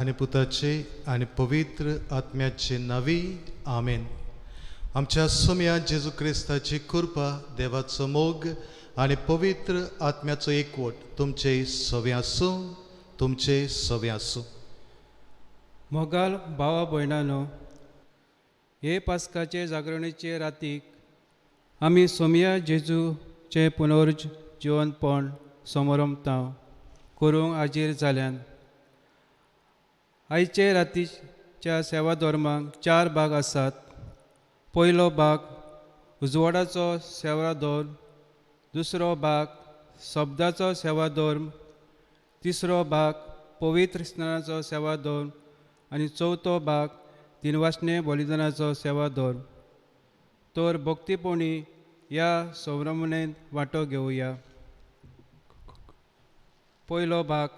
आनी पुताचे आनी पवित्र आत्म्याचे नावी आमेन। आमच्या सोम्या जेजू क्रिस्ताची कृपा, देवाचो मोग आनी पवित्र आत्म्याचो एकवट तुमचे सवे आसूं, तुमचे सवे आसूं। मोगाल भावा भयणानो, हे पास्काचे जागरणेचे रातीक आमी सोम्या जेजूचें पुनर्जिवनपण समारंभता करूंक हाजीर जाल्यान। आयचे रातीच्या सेवा धर्माक चार भाग आसात। पयलो भाग उजवाडाचो सेवा धर्म, दुसरो भाग शब्दाचो सेवा धर्म, तिसरो भाग पवित्र स्नानाचो सेवा धर्म आनी चवथो भाग दिनवासने बलिदानाचो सेवा धर्म। तर भक्तीपणी ह्या संभ्रमणेंत वांटो घेवया। पयलो भाग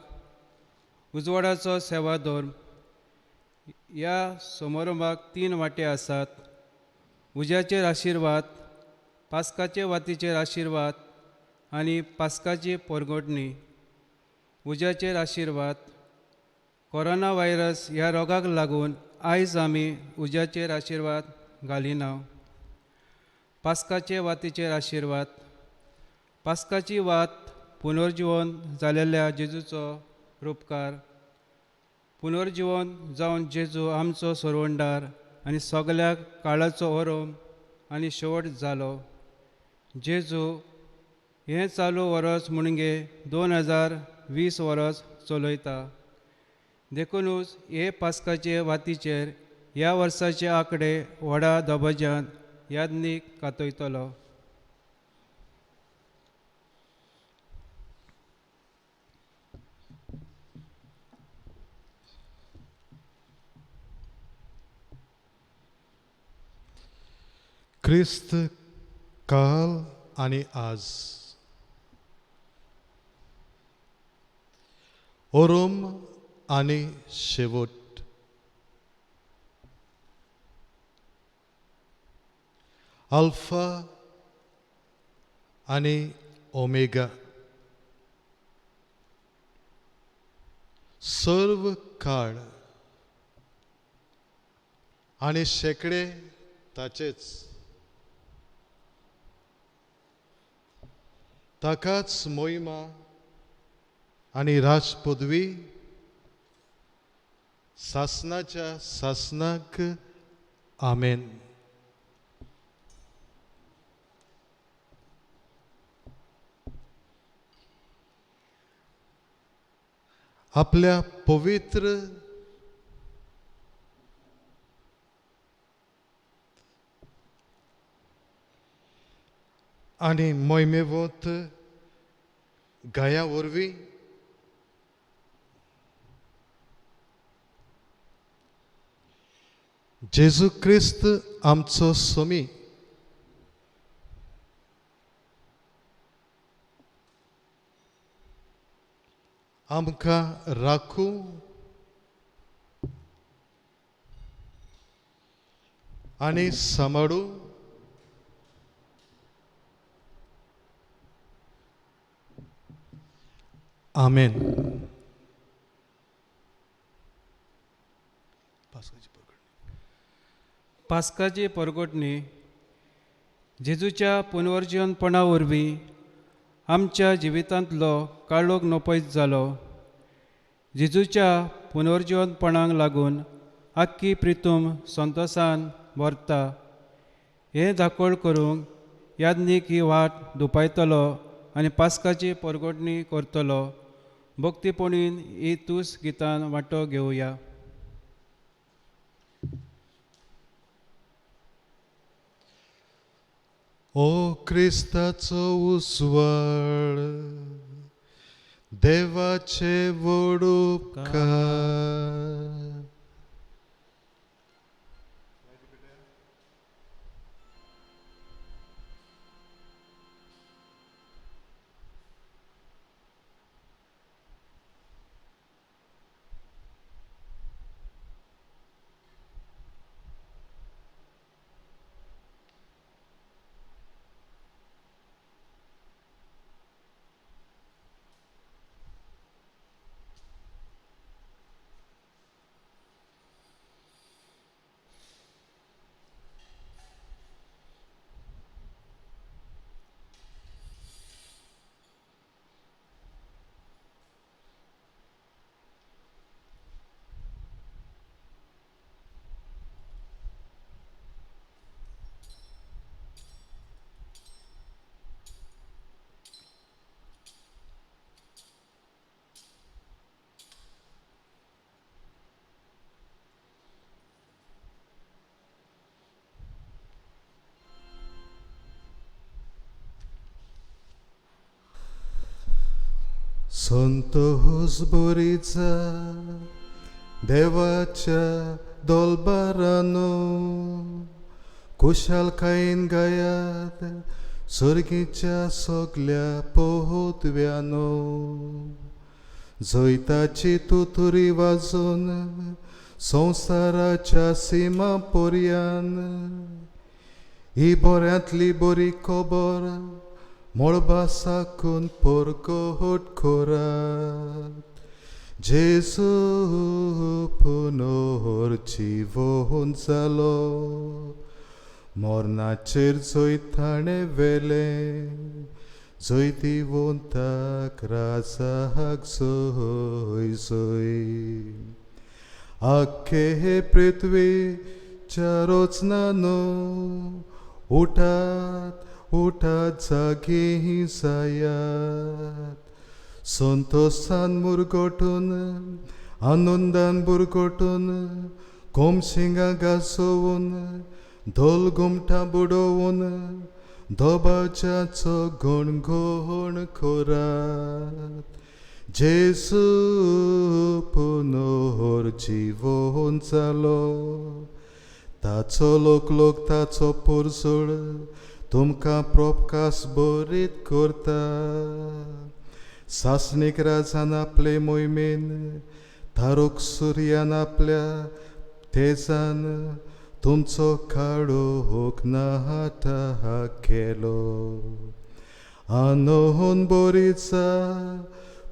उजवाडाचो सेवा धर्म। ह्या समारंभाक तीन वांटे आसात। उज्याचेर आशिर्वाद, पास्काचे वातीचेर आशिर्वाद आनी पास्काची परगटणी। उज्याचेर आशिर्वाद। कोरोना व्हायरस ह्या रोगाक लागून आयज आमी उज्याचेर आशिर्वाद घालिना। पास्काचे वातीचेर आशिर्वाद। पास्काची वात पुनर्जिवन जालेल्या जेजूचो रुपकार। पुनर्जिवन जावन जेजू आमचो सरवंडार आनी सगल्या काळाचो ओरोम आनी शेवट जालो। जेजू हें चालू वरस म्हणगे 2020 वरस चलयता। देखूनच हे पास्काचे वातीचेर ह्या वर्साचे आंकडे व्हडा दबाज्यान यादनीक कातयतलो। क्रिस्त काल आनी आज, ओरोम आनी शेवट, अल्फा आनी ओमेगा, सर्व काळ आनी शेकडे ताचेच, ताकाच मोहिमा आनी राजपदवी सासनाच्या सासनाक आमेन। आपल्या पवित्र आनी मोहिमेवत गाया वरवीं जेजू क्रिस्त आमचो सोमी आमकां राखूं आनी सांबाळूं। आमेन। पास्काची परगटणी। जेजूच्या पुनर्जिवनपणा वरवीं आमच्या जिवितांतलो काळोख नपयत जालो। जेजूच्या पुनर्जिवनपणाक लागून आख्खी प्रितूम संतोसान भरता। हें दाखोळ करूंक यादनीक ही वाट दुपायतलो आनी पास्काची परगटणी करतलो। भक्तीपणीन ही तूस गितान वांटो घेवया। ओ क्रिस्ताचो उजवाड, देवाचे व्हड उपकार, संतोष बोरीचा देवाच्या दोलबारानो खुशालकायेन गायात सर्गीच्या सगल्या पोहतव्यानो. जैताची तुतुरी वाजोवन संवसाराच्या सीमा पर्यान ही बऱ्यांतली बरी खबर मळबा साकून परगट करात. जेजू पुनर्जिवोन जालो, मरणाचेर जैत वेलें, जैतिवंताक राजाक जय जय. आख्खे हे पृथ्वीच्या रचनानो उठात उठात जागे जायात. संतोषान मुरगटून आनंदान बुरगटून कोमशिंगां गाजोवन धोल घुमटां बुडोवन दोबाच्याचो गणगण करात. जेजू पुनर्जिवोन जालो, ताचो लोक ताचो पुरसोळ तुमकां प्रकाश बरीत करता. सासणीक राजान आपले मोहिमेन तारूक सुर्यान आपल्या तेजान तुमचो काळोख नाटा केलो. आनोहन बोरीचा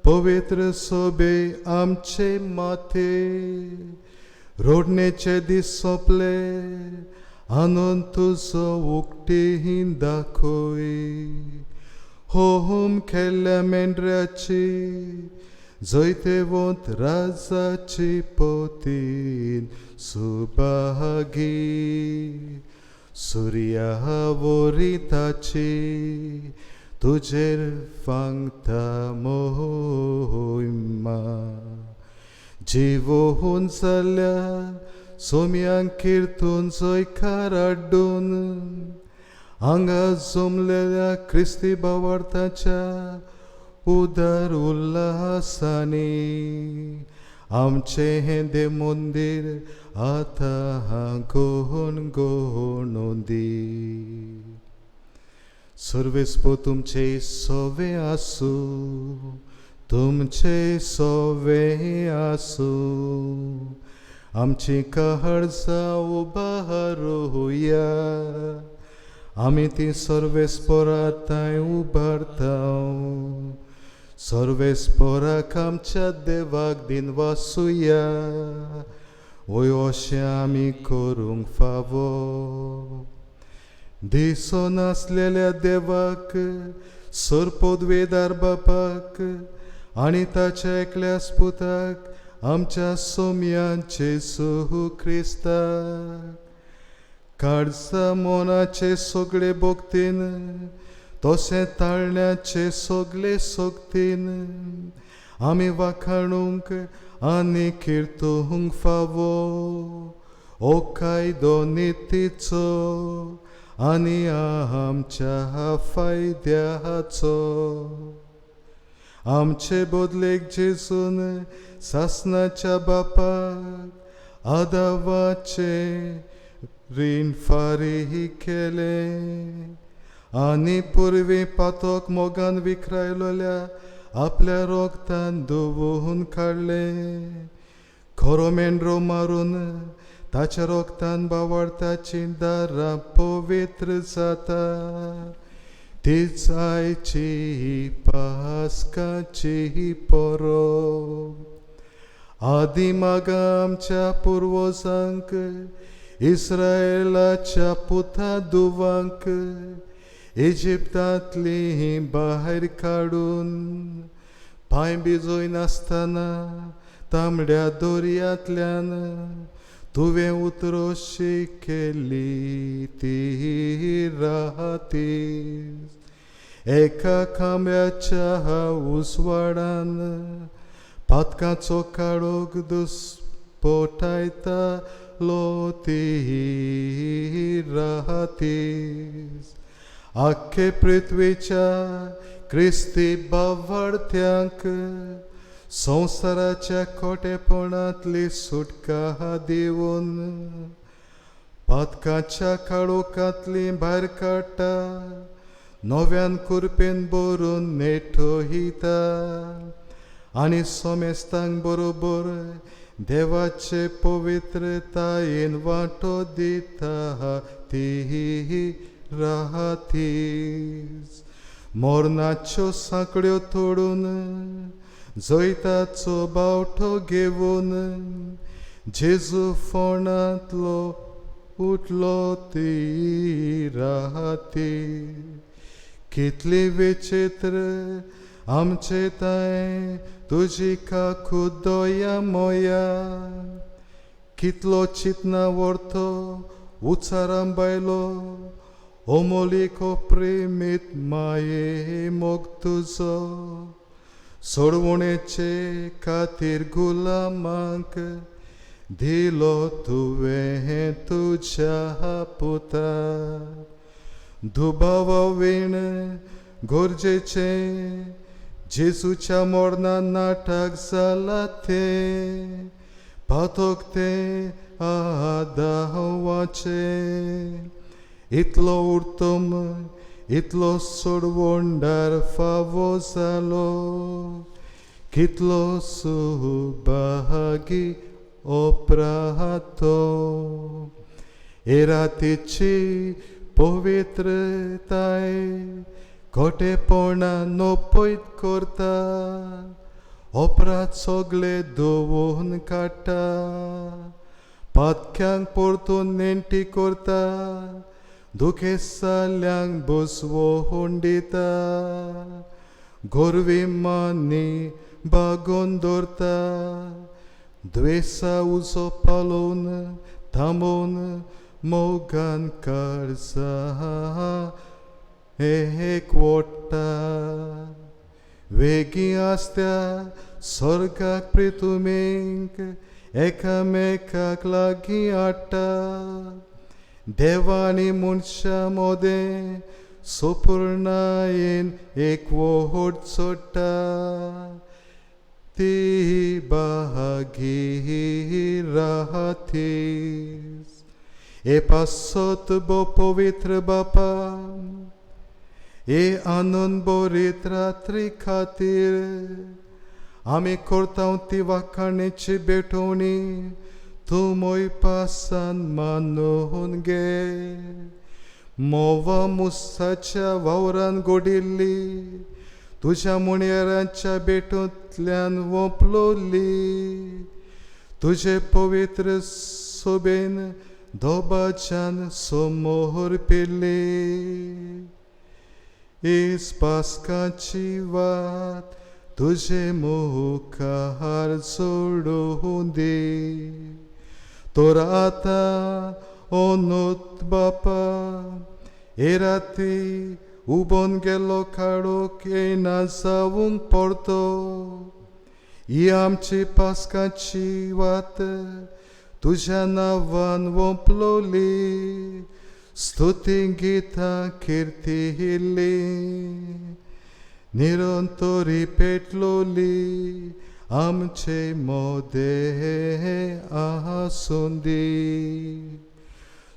पवित्र सोबे आमचे माथे, रोडणेचे दीस सोंपले आनंद तुजो उक्ती दाखय. होम केल्ल्या मेंढऱ्याची जैतेवंत राजाची पोतीन सुभागी, सुर्या वरी ताची तुजेर फांगता मोहिमा. जिवोहून जाल्या सोम्यांक किर्तून जयकार हाडून हांगा जमलेल्या क्रिस्ती भावार्थाच्या उदर उल्हासांनी आमचें हें देव मंदीर आतां गोवन गोवन दी. सर्वेस्पो तुमचे सोवे आसूं, तुमचे सोवे आसूं. आमची कहळजां उबारुया, आमी ती सर्वेस्परातांय उबारता. सर्वेस्पराक आमच्या देवाक दिनवासुया, वय अशें आमी करूंक फावो. दिसनासलेल्या देवाक सरपदवेदार बापाक आनी ताच्या एकल्या पुताक आमच्या सोम्यान जेजू क्रिस्ताक काळजा मनाचे सगळे भक्तीन तशें ताळण्याचे सगळे सोगतीन आमी वाखाणूंक आनी किर्तूंक फावो. ओ कायदो नितीचो आनी आमच्या फायद्याचो. आमचे बदलेक जेजून सासणाच्या बापाक आदावाचे रीण फारीक केलें आनी पुर्वी पातक मोगान विखरायलोल्या आपल्या रोगतान धुवून काडलें. खरो मेंढरो मारून ताच्या रोगतान बावडताची दारां पवित्र जाता. तीच आयची पास्काची परब. आदिमागा आमच्या पुर्वजांक इस्रायलाच्या पुता दुवांक इजिप्तांतली भायर काडून पांय भिजयनासतना तांबड्या दर्यांतल्यान तुवें उतरोशी केली ती राती. एका खांब्याच्या उजवाडान पातकाचो काळोख दुस्पोटायता लो ती राती. आख्खे पृथ्वीच्या क्रिस्ती बावडत्यांक संवसाराच्या खोटेपणांतली सुटका दिवन पातकाच्या काळोखांतली भायर काडटा, नव्यान कुरपेन भरून नेठोहिता आनी सोमेस्तांक बरोबर देवाचे पवित्रतायेन वांटो दिता ती राहतीच. मरणाच्यो सांकड्यो तोडून जैताचो बावटो घेवन जेजू फोंडांतलो उठलो ती राती. कितली विचित्र आमचे ताय तुजी काकूत दया मोया, कितलो चिंतना व्हरतो उचारां बायलो अमोलिको प्रेमीत माये मोग तुजो. सोडवणेचे खातीर गुलामांक दिलो तुवें तुज्या पुता, दुबावा वीण गरजेचें जेजूच्या मरणान नाटक जाला तें पातक तें आदावाचें. इतलो उत्तम इतलो सोडवणदार फावो जालो, कितलो सुभागी अपरातो. हे रातीची पवित्रताय खोटेपणा नपयत करता, अपराध सगळे धुवून काडटा, पातक्यांक परतून नेणटी करता, दुखेसाल्यांक बसवोवन दिता, गोरवी मानी बागोवन दवरता, द्वेसा उजो पालोवन थांबोवन मोगान काळजा एक वोट्टा. वेगीं आसत्या स्वर्गाक प्रितुमेक एकामेकाक लागीं हाडटा, देवानी मनशां मदें सोपूर्णायेन एकवट सोडटा ती बागी रातीस. हे पासत बो पवित्र बापा, हे आनंद बरीत रात्री खातीर आमी करता ती वाखाणेची भेटवणी तूं मोय पासान मानून घे. मोवा मुसाच्या वावरान गोडिल्ली तुज्या मुणयरांच्या भेटूंतल्यान वोंपलोली, तुजे पवित्र सोबेन दोबाच्यान समोर पिल्ली. इस पास्काची वात तुजे मुखार सोडून दी. तर आतां ओनूत बापा, हे राती उबोन गेलो काडूक येयना जावंक परतो. ही आमची पास्काची वात तुज्या नांवान वोंपलोली, स्तुती गितां किर्तिल्ली निरंतरी पेटलोली आमचे मोदे आसुंदी.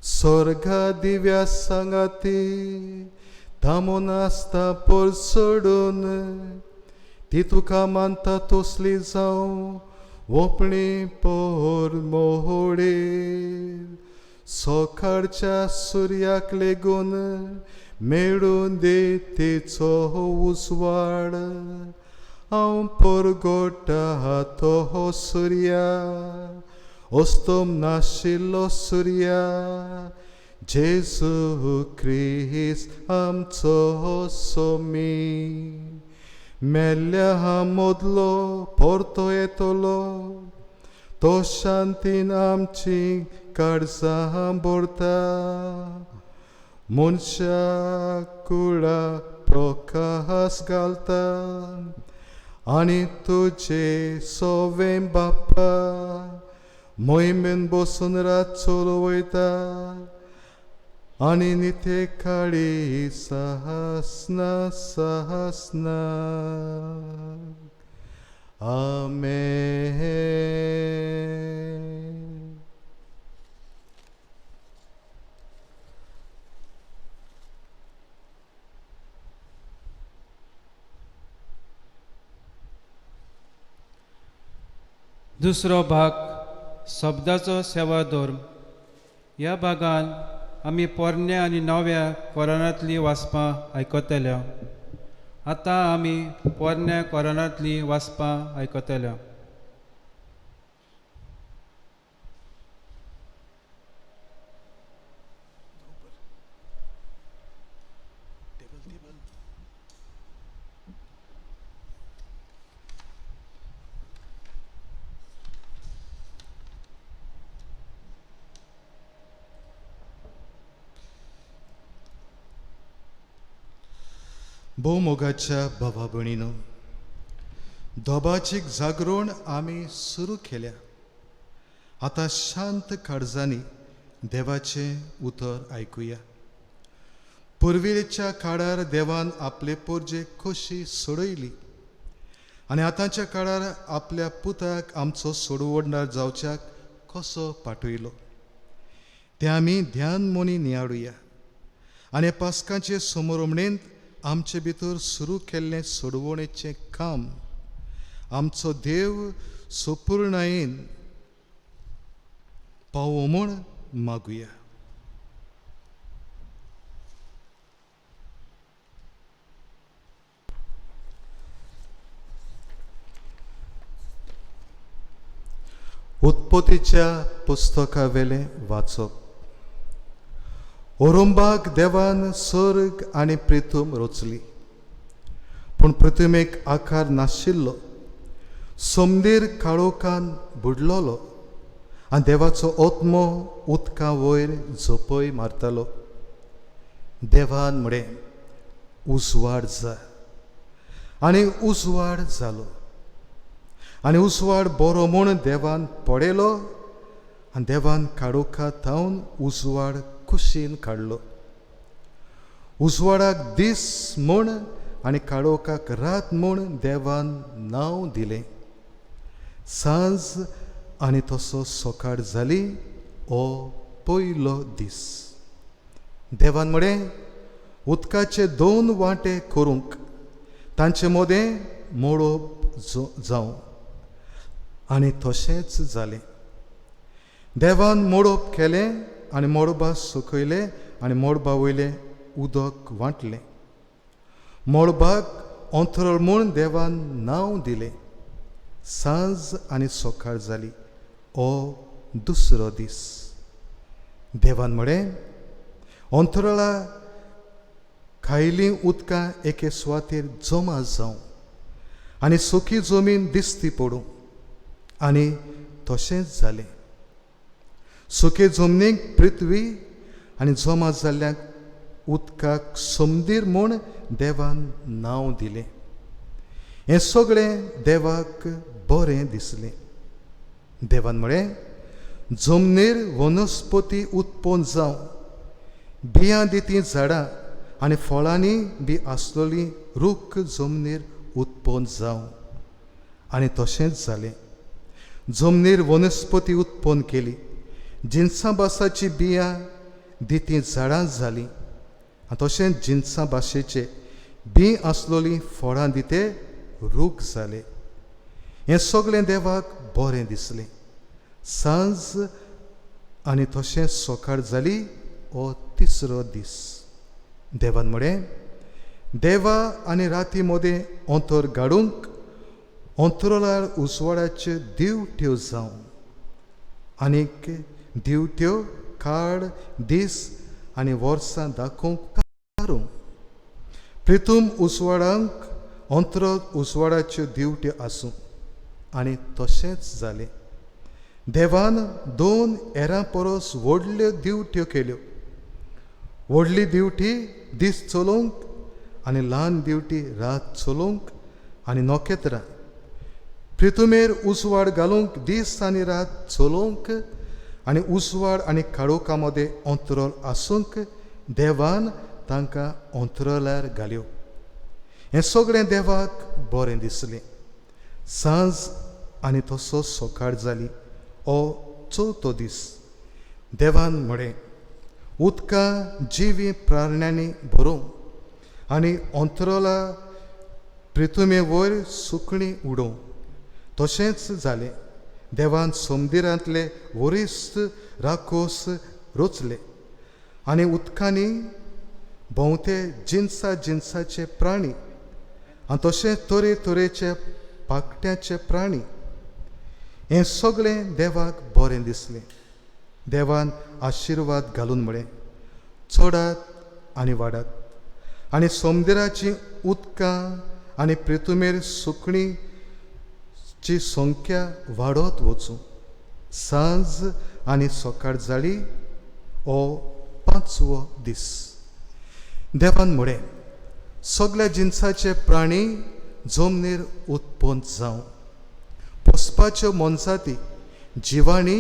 स्वर्गा दिव्या सांगाती थांबून आसता पर सोडून ती तुका मानता तसली जावं वोपणी पोर मोहोडी. सकाळच्या सुर्याक लेगून मेळून दी तिचो उजवाड, हांव परगोटा तो सुर्या अस्तम नाशिल्लो सुर्या, जेजू क्रिस्त आमचो सोमी. मेल्ल्या मदलो परतो येतलो, तो शांतीन आमची काळजां भरता, मनशा कुळा प्रकाश घालता आनी तुजे सोवें बाप्पा मोहिमेन बसून रात चलवयता. आनी निते काळी सहस्ना सहस्ना. आमेन. दुसरो भाग शब्दाचो सेवा धर्म. ह्या भागान आमी पोरण्या आनी नव्या कोरानांतलीं वाचपां आयकतल्या. आतां आमी पोरण्या कोरानांतलीं वाचपां आयकतल्या. भोवमोगाच्या भावा भयणीनो, दोबाचीक जागरण आमी सुरू केल्या. आतां शांत काळजांनी देवाचें उतर आयकुया. पुर्विल्ल्या काळार देवान आपले पोरजे खोशी सोडयली आनी आतांच्या काळार आपल्या पुताक आमचो सोडवडणार जावच्याक कसो पाठयलो तें आमी ध्यान मोनी नियाळुया आनी पास्कांचे समोरमणेंत आमचे भितर सुरू केल्लें सोडवणेचें काम आमचो देव सोपूर्णायेन पावो म्हूण मागुया. उत्पत्तीच्या पुस्तका वेलें वाचप. ओरंबाक देवान सर्ग आनी प्रिथम रचली, पूण प्रिथमेक आकार नाशिल्लो. समदीर काळोखान बुडलोलो आनी देवाचो आत्मो उदका वयर झोपय मारतालो. देवान म्हळें, उजवाड जा, आनी उजवाड जालो. आनी उजवाड बरो म्हूण देवान पळयलो आनी देवान काळोखा थावन उजवाड कुशीन काडलो. उजवाडाक दीस म्हूण आनी काळोखाक रात म्हूण देवान नांव दिलें. सांज आनी तसो सकाळ जाली हो पयलो दीस. देवान म्हळें, उदकाचे दोन वांटे करूंक तांचे मदें मळब जावं, आनी तशेंच जालें. देवान मळब केलें आनी मळबा सुकयलें आनी मळबा वयलें उदक वांटलें. मळबाक अंतरळ म्हूण देवान नांव दिलें. सांज आनी सकाळ जाली हो दुसरो दीस. देवान म्हळें, अंतरळा खायलीं उदकां एके सुवातेर जमा जावं आनी सुकी जमीन दिसती पडूं, आनी तशेंच जालें. सुके जमनीक पृथ्वी आनी जमा जाल्ल्याक उदकाक समदीर म्हूण देवान नांव दिलें. हें सगळें देवाक बरें दिसलें. देवान म्हळें, जमनीर वनस्पती उत्पन्न जावं, बियां दिती झाडां आनी फळांनी बी आसलोली रूख जमनीर उत्पन्न जावं, आनी तशेंच जालें. जमनीर वनस्पती उत्पन्न केली, जिनसां भासाची बियां दिती झाडां जालीं, आनी तशेंच जिनसां भाशेचे बी आसलोली फळां दिते रूख जाले. हें सगळें देवाक बरें दिसलें. सांज आनी तशेंच सकाळ जाली हो तिसरो दीस. देवान म्हळें, देवा आनी राती मदें अंतर घाडूंक अंतराळार उजवाडाच्यो दिवट्यो जावं, आनीक दिवट्यो काळ दीस आनी वर्सां दाखोवंक कारूं. प्रिथम उजवाडांक अंतरळ उजवाडाच्यो दिवट्यो आसूं, आनी तशेंच जालें. देवान दोन एरां परस व्हडल्यो दिवट्यो केल्यो. व्हडली दिवटी दीस चलोवंक आनी ल्हान दिवटी रात चलोवंक आनी नखेत्रां प्रिथुमेर उजवाड घालूंक दीस आनी रात चलोवंक आनी उजवाड आनी काळोखा मदें अंतरळ आसूंक देवान तांकां अंतरळार घाल्यो. हें सगळें देवाक बरें दिसलें. सांज आनी तसो सकाळ जाली. हो चवथो दीस. देवान म्हळें, उदकां जिवी प्राण्यांनी भरूं आनी अंतरळा प्रितुमे वयर सुकणीं उडोवं. तशेंच जालें. देवान समुद्रांतले वरिश्ठ राकोस रचले आनी उदकांनी भोंवते जिनसा जिनसाचे प्राणी आनी तशेंच तरेतरेचे पाकट्याचे प्राणी. हें सगळें देवाक बरें दिसलें. देवान आशिर्वाद घालून म्हळें, चडात आनी वाडात आनी समुद्राचीं उदकां आनी प्रितुमेर सुकणींची संख्या वाडत वचूं. सांज आनी सकाळ जाली. हो पांचवो दीस. देवान म्हळें, सगळ्या जिनसाचे प्राणी जमनीर उत्पन्न जावं. पोसपाच्यो मोनजाती, जिवाणी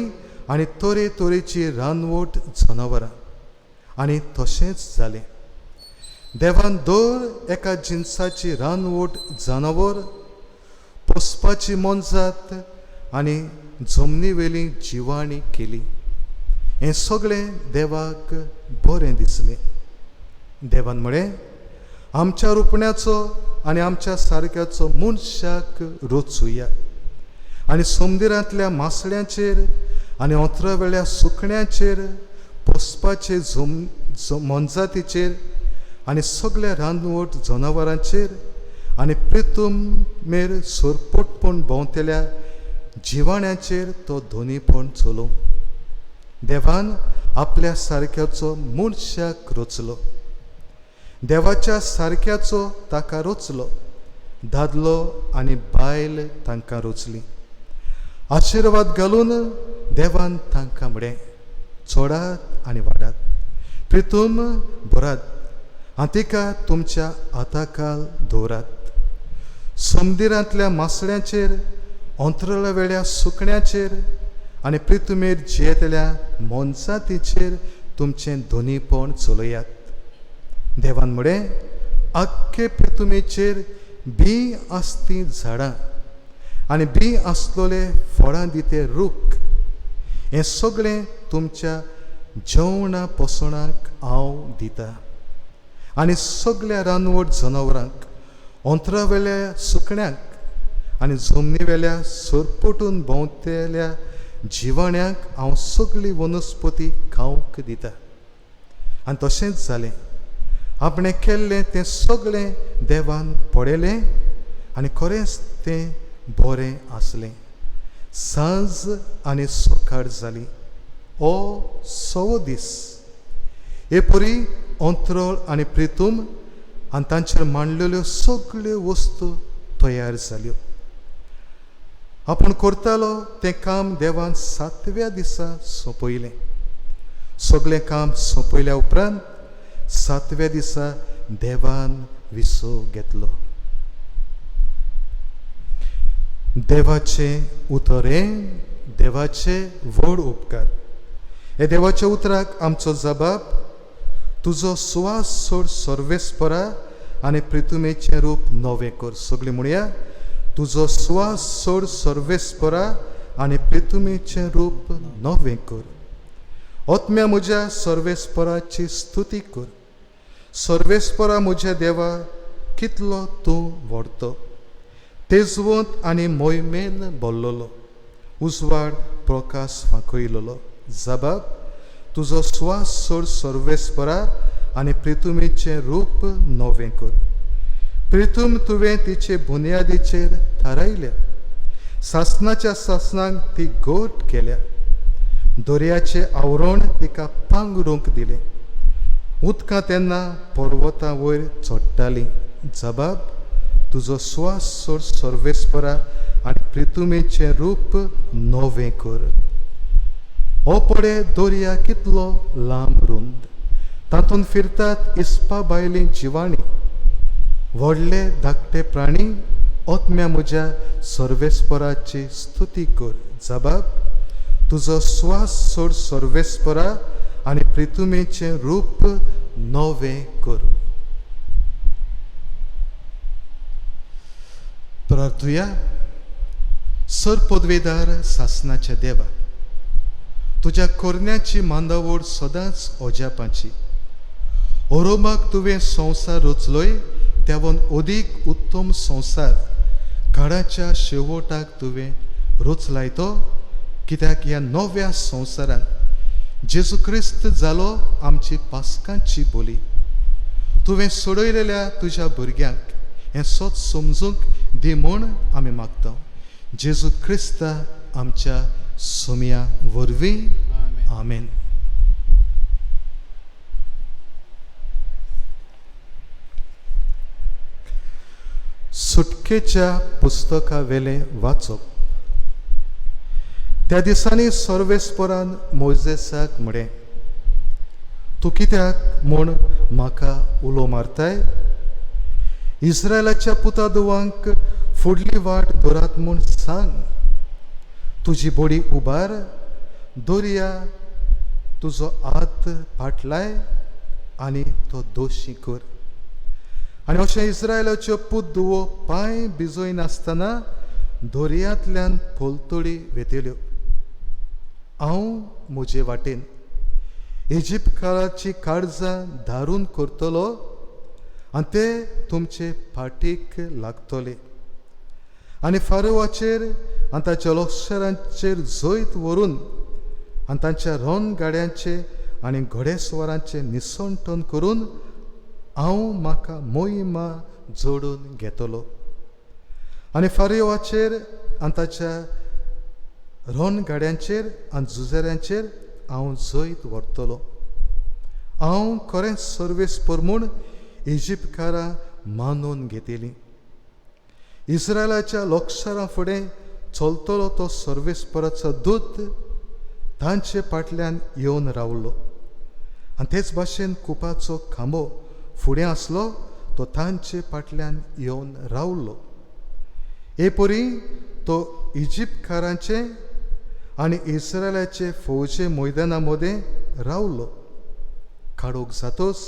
आनी तरेतरेची रानवट जनावरां. आनी तशेंच जालें. देवान दर एका जिनसाची रानवट जनावर, पोसपाची मोनजात आनी जमनीवेली जिवाणी केली. हें सगळें देवाक बरें दिसलें. देवान म्हळें, आमच्या रुपण्याचो आनी आमच्या सारक्याचो मनशाक रचुया आनी समुद्रांतल्या मासळ्यांचेर आनी ओंतरावेल्या सुकण्याचेर, पोसपाचे मोनजातीचेर आनी सगळ्या रानवट जनावरांचेर आनी प्रितुमेर सरपटपण भोंवतल्या जिवाण्याचेर तो दोनीपण चलोवं. देवान आपल्या सारक्याचो मनशाक रचलो. देवाच्या सारक्याचो ताका रचलो. दादलो आनी बायल तांकां रचली. आशिर्वाद घालून देवान तांकां म्हळें, चडात आनी वाडात, प्रितूम भरात आनी तिका तुमच्या हाताखाल दवरात. समुद्रांतल्या मासळ्यांचेर, अंतराळावेल्या सुकण्याचेर आनी प्रितुमेर जियेतल्या मोनजातीचेर तुमचें दोनीपण चलयात. देवान म्हळें, आख्खे प्रितुमेचेर बी आसती झाडां आनी बी आसलोले फळां दिते रूख, हें सगळें तुमच्या जेवणा पोसणाक हांव दिता. आनी सगळ्या रानवट जनावरांक, अंतरावेल्या सुकण्यांक आनी जमनीवेल्या सरपटून भोंवतल्या जिवाण्यांक हांव सगळी वनस्पती खावंक दिता. आनी तशेंच जालें. आपणें केल्लें तें सगळें देवान पळयलें आनी खरेंच तें बरें आसलें. सांज आनी सकाळ जाली. हो सवो दीस. हे परी अंतरळ आनी प्रितूम आनी तांचेर मांडलेल्यो सगळ्यो वस्तू तयार जाल्यो. आपूण करतालो तें काम देवान सातव्या दिसा सोंपयलें. सगळें काम सोंपयल्या उपरांत सातव्या दिसा देवान विसव घेतलो. देवाचें उतर हें देवाचे व्हड उपकार. हे देवाच्या उतराक आमचो जबाब, तुजो सुवास सोड सर्वेस्परा आनी प्रितुमेचें रूप नवें कर. सगळीं म्हणया, तुजो सुवास सोड सर्वेस्परा आनी प्रितुमेचें रूप नवें कर. आत्म्या म्हज्या सर्वेस्पराची स्तुती कर. सर्वेस्परा म्हज्या देवा, कितलो तूं व्हडतो, तेजवंत आनी मोहिमेन भरलेलो, उजवाड प्रकाश फांकयलेलो. जबाब, तुजो सुवास सोड सर्वेस्परा आनी प्रितुमेचें रूप नवें कर. प्रितूम तुवें तिचे बुन्यादीचेर थारायल्या, सासणाच्या सासणाक ती गोट केल्या. दर्याचें आवरण तिका पांगरूंक दिलें. उदकां तेन्ना पर्वता वयर चडटालीं. जबाब, तुजो सुवास सोड सर्वेस्परा आनी प्रितुमेचें रूप नवें कर. हो पळय दर्या कितलो लांब रुंद, तातूंत फिरतात इस्पा भायली जिवाणी, व्हडले धाकटे प्राणी. आत्म्या म्हज्या सर्वेस्पराची स्तुती कर. जबाब, तुजो सुवास सोड सर्वेस्परा आनी प्रितुमेचें रूप नवें कर. प्रार्थुया. सर पदवेदार सासनाच्या देवा, तुज्या कोरण्याची मांदावड सदांच अजापाची. ओरोमाक तुवें संवसार रचलोय त्यावन अदीक उत्तम संवसार काळाच्या शेवटाक तुवें रचलाय तो, कित्याक ह्या नव्या संवसारान जेजू क्रिस्त जालो आमची पास्कांची बोली. तुवें सोडयलेल्या तुज्या भुरग्यांक हें सत समजूंक दी म्हूण आमी मागता, जेजू क्रिस्ता आमच्या सोम्या वरवीं. आमेन. सुटकेच्या पुस्तका वेलें वाचप. त्या दिसांनी सर्वेस्परान मोयजेसाक म्हळें, तूं कित्याक म्हूण म्हाका उलो मारताय? इस्रायलाच्या पुता दुवांक फुडली वाट धरात म्हूण सांग. तुजी बडी उबार, दर्या तुजो हात फाटलाय आनी तो दोशी कर. आनी अशें इस्रायलाच्यो पूत दुवो पांय भिजयनासतना दर्यांतल्यान पलतडी वेतल्यो. हांव म्हजे वाटेन इजिप्तकाराची काळजां धारून करतलो आनी ते तुमचे फाटीक लागतले. आनी फारोवाचेर आनी ताच्या लश्करांचेर जैत व्हरून आनी तांच्या रणगाड्यांचे आनी घोडेस्वरांचें निसंटन करून हांव म्हाका मोहिमा जोडून घेतलो. आनी फारोवाचेर आनी ताच्या रणगाड्यांचेर आनी झुजाऱ्यांचेर हांव जैत व्हरतलो. हांव खरेंच सर्वेस्पर म्हूण इजिप्तकारां मानून घेतली. इस्रायलाच्या लक्षां फुडें चलतलो तो सर्वेस्पराचो दूत तांचे फाटल्यान येवन रावलो. आनी तेच भाशेन कुपाचो खांबो फुडें आसलो तो तांचे फाटल्यान येवन रावलो. हे परी तो इजिप्तकारांचे आनी इस्रायलाचे फौजे मैदाना मदें रावलो. काडूंक जातोच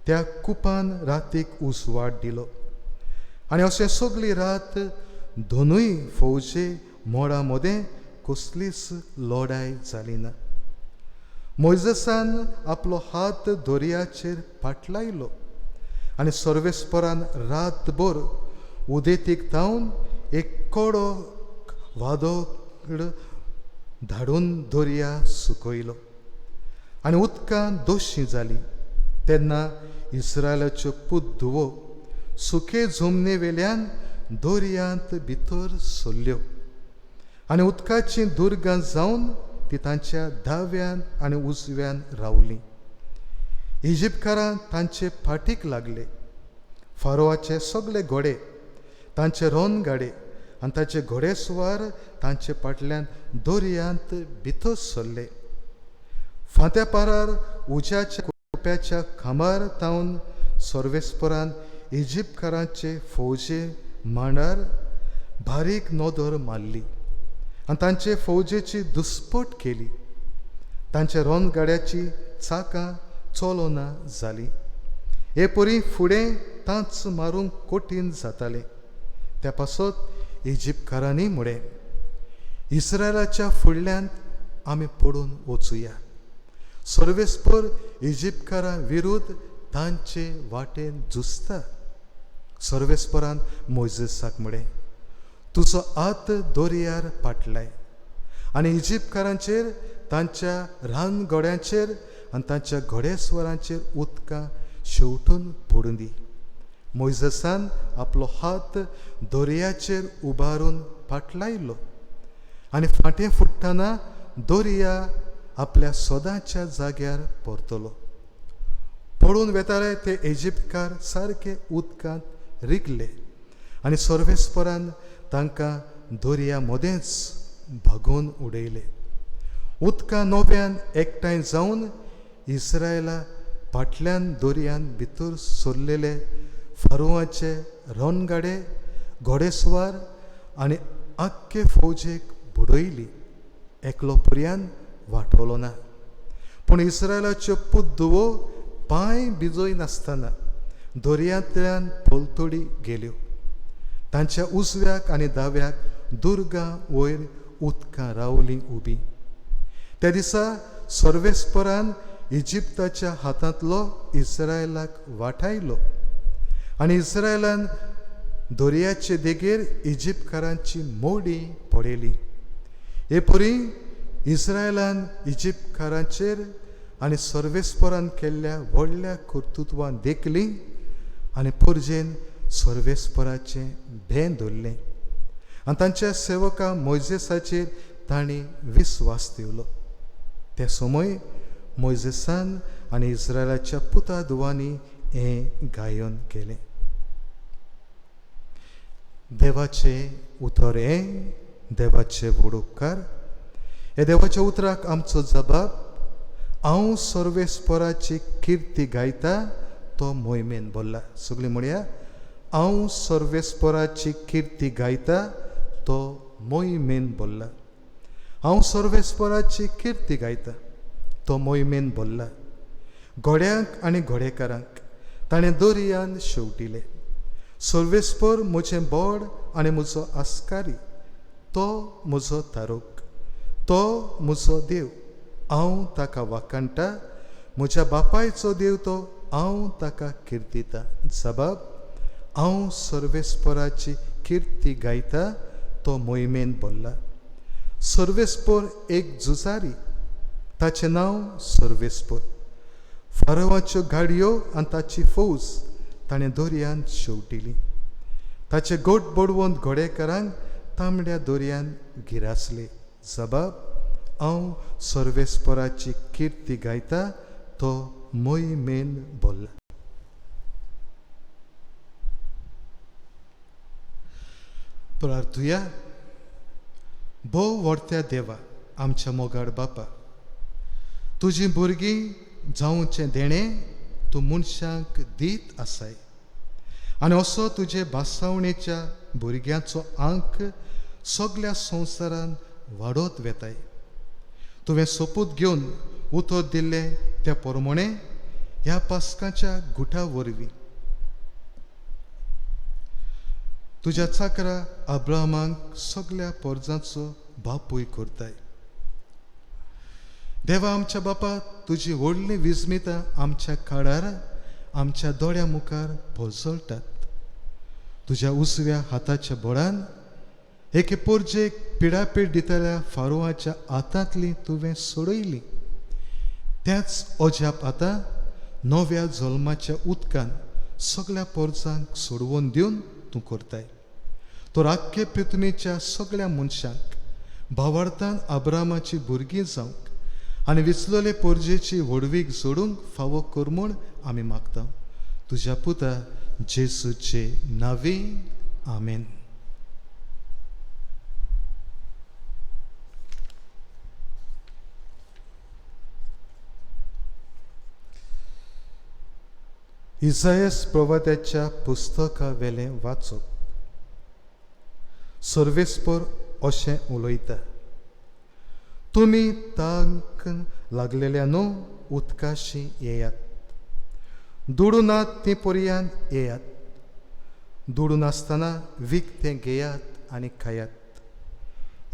त्या कुपान रातीक उजवाड दिलो. आनी अशें सगळी रात दोनूय फौजे मोडा मदें कसलीच लडाय जाली ना. मोयजेसान आपलो हात दर्याचेर फाटलायलो आनी सर्वेस्परान रातभर उदेंतीक तावन एक कडो वादळ धाडून दर्या सुकयलो आनी उदकां दोशी जाली. तेन्ना इस्रायलाच्यो पूत धुवो सुके जमनी वेल्यान दर्यांत भितर सरल्यो आनी उदकाचीं दुर्गां जावन ती तांच्या दाव्यान आनी उजव्यान रावली. इजिप्तकारां तांचे फाटीक लागले. फारोवाचे सगळे घोडे, तांचे रणगाडे आनी ताचे घोडेस्वार तांचे फाटल्यान दर्यांत भितर सरले. फांत्या पारार उज्याच्या कुप्याच्या खांबार तावन सर्वेस्परान इजिप्तकारांचे फौजे मांडार बारीक नदर मारली आनी तांचे फौजेची दुस्पट केली. तांच्या रणगाड्याची चाकां चलना जाली. हे परी फुडें तांच मारूंक कठीण जातालें. त्या पासत इजिप्तकारांनी म्हळें, इस्रायलाच्या फुडल्यान आमी पडून वचुया. सर्वेस्पर इजिप्तकारां विरुद्ध तांचे वाटेन झुजता. सर्वेस्परान मोयजेसाक म्हळें, तुजो हात दर्यार पाटलाय आनी इजिप्तकारांचेर, तांच्या रानघोड्यांचेर आनी तांच्या घोडेस्वरांचेर उदकां शेवटून पडूं दी. मोयजेसान आपलो हात दर्याचेर उबारून पाटलायलो आनी फांटें फुट्टना दर्या आपल्या सदांच्या जाग्यार परतलो. पळून वेताले ते इजिप्तकार सारके उदकांत रिगले आनी सर्वेस्परान तांकां दर्या मदेंच भागोवन उडयले. उदकां नव्यान एकठांय जावन इस्रायला फाटल्यान दर्यान भितर सरलेले फारुवाचे रणगाडे, घोडेस्वार आनी आख्खे फौजेक बुडयली. एकलो पर्यान वाटवलो ना. पूण इस्रायलाच्यो पुद्दुवो पांय भिजय नासतना दर्यांतल्यान पलतडी गेल्यो. तांच्या उजव्याक आनी दाव्याक दुर्गां वयर उदकां रावलीं उबी. त्या दिसा सर्वेस्परान इजिप्ताच्या हातांतलो इस्रायलाक वाटायलो आनी इस्रायलान दर्याचे देगेर इजिप्तकारांची मोडी पळयली. हे परी इस्रायलान इजिप्तकारांचेर आनी सर्वेस्परान केल्ल्या व्हडल्या कर्तृत्वान देखली आनी परजेन सर्वेस्पराचें भें धरलें आनी तांच्या सेवका मोयजेसाचेर तांणी विस्वास दिवलो. ते समय मोयजेसान आनी इस्रायलाच्या पुता धुवांनी हें गायन केलें. देवाचें उतर हें देवाचे व्हड उपकार. ह्या देवाच्या उतराक आमचो जबाब, हांव सर्वेस्पराची किर्ती गायता तो मोहिमेन भरला. सगळीं म्हणया, हांव सर्वेस्पराची किर्ती गायता तो मोहिमेन भरला. हांव सर्वेस्पराची किर्ती गायता तो मोहिमेन भरला. घोड्यांक आनी घोडेकारांक ताणें दर्यान शेवटिले. सर्वेस्पर म्हजें बोड आनी म्हजो आस्कारी, तो म्हजो तारोक, तो म्हजो देव, हांव ताका वाखाणटा. म्हज्या बापायचो देव तो, हांव ताका किर्तिता. जबाब, हांव सर्वेस्पराची किर्ती गायता तो मोहिमेन भरला. सर्वेस्पर एक झुजारी, ताचें नांव सर्वेस्पर. फारवाच्यो गाडयो आनी ताची फौज ताणें दर्यान शेवटिली. ताचे गोट बडवंत घोडेकारांक तांबड्या दर्यान गिरासले. जबाब, हांव सर्वेस्पराची किर्ती गायता तो मोहिमेन भरला. प्रार्थुया. भोव व्हडत्या देवा, आमच्या मोगाळ बापा, तुजी भुरगीं जावचें देणें तूं मनशांक दीत आसाय आनी असो तुजे भासावणेच्या भुरग्यांचो आंक सगल्या संवसारान वाडत वेताय. तुवें सोपूत घेवन उतर दिल्लें त्या प्रमाणें ह्या पास्काच्या गुठा वरवीं तुज्या चाकरा अब्राहमाक सगल्या पोरजांचो बापूय करताय. देवा आमच्या बापा, तुजी व्हडली विस्मितां आमच्या काळार आमच्या दोळ्या मुखार पोजळटात. तुज्या उजव्या हाताच्या बळान एके पोरजेक पिडापीड दितल्या फारुवाच्या हातांतली तुवें सोडयली. त्याच अजाप आतां नव्या जल्माच्या उदकान सगळ्या पोरजांक सोडवून दिवन तूं करताय. तर आख्खे पृथ्वीच्या सगळ्या मनशांक भावार्थान अब्रामाची भुरगीं जावंक आनी विचलेले पोरजेची व्हडवीक जोडूंक फावो कर म्हूण आमी मागता. तुज्या पुता जेजूचे नांवी, आमेन. इसायस प्रवाद्याच्या पुस्तका वेलें वाचप. सर्वेस्पर अशें उलयता, तुमी तांक लागलेल्या न्हू उदकाशी येयात, दुडू नात ती पर्यान येयात, दुडू नासतना विकतें घेयात आनी खायात.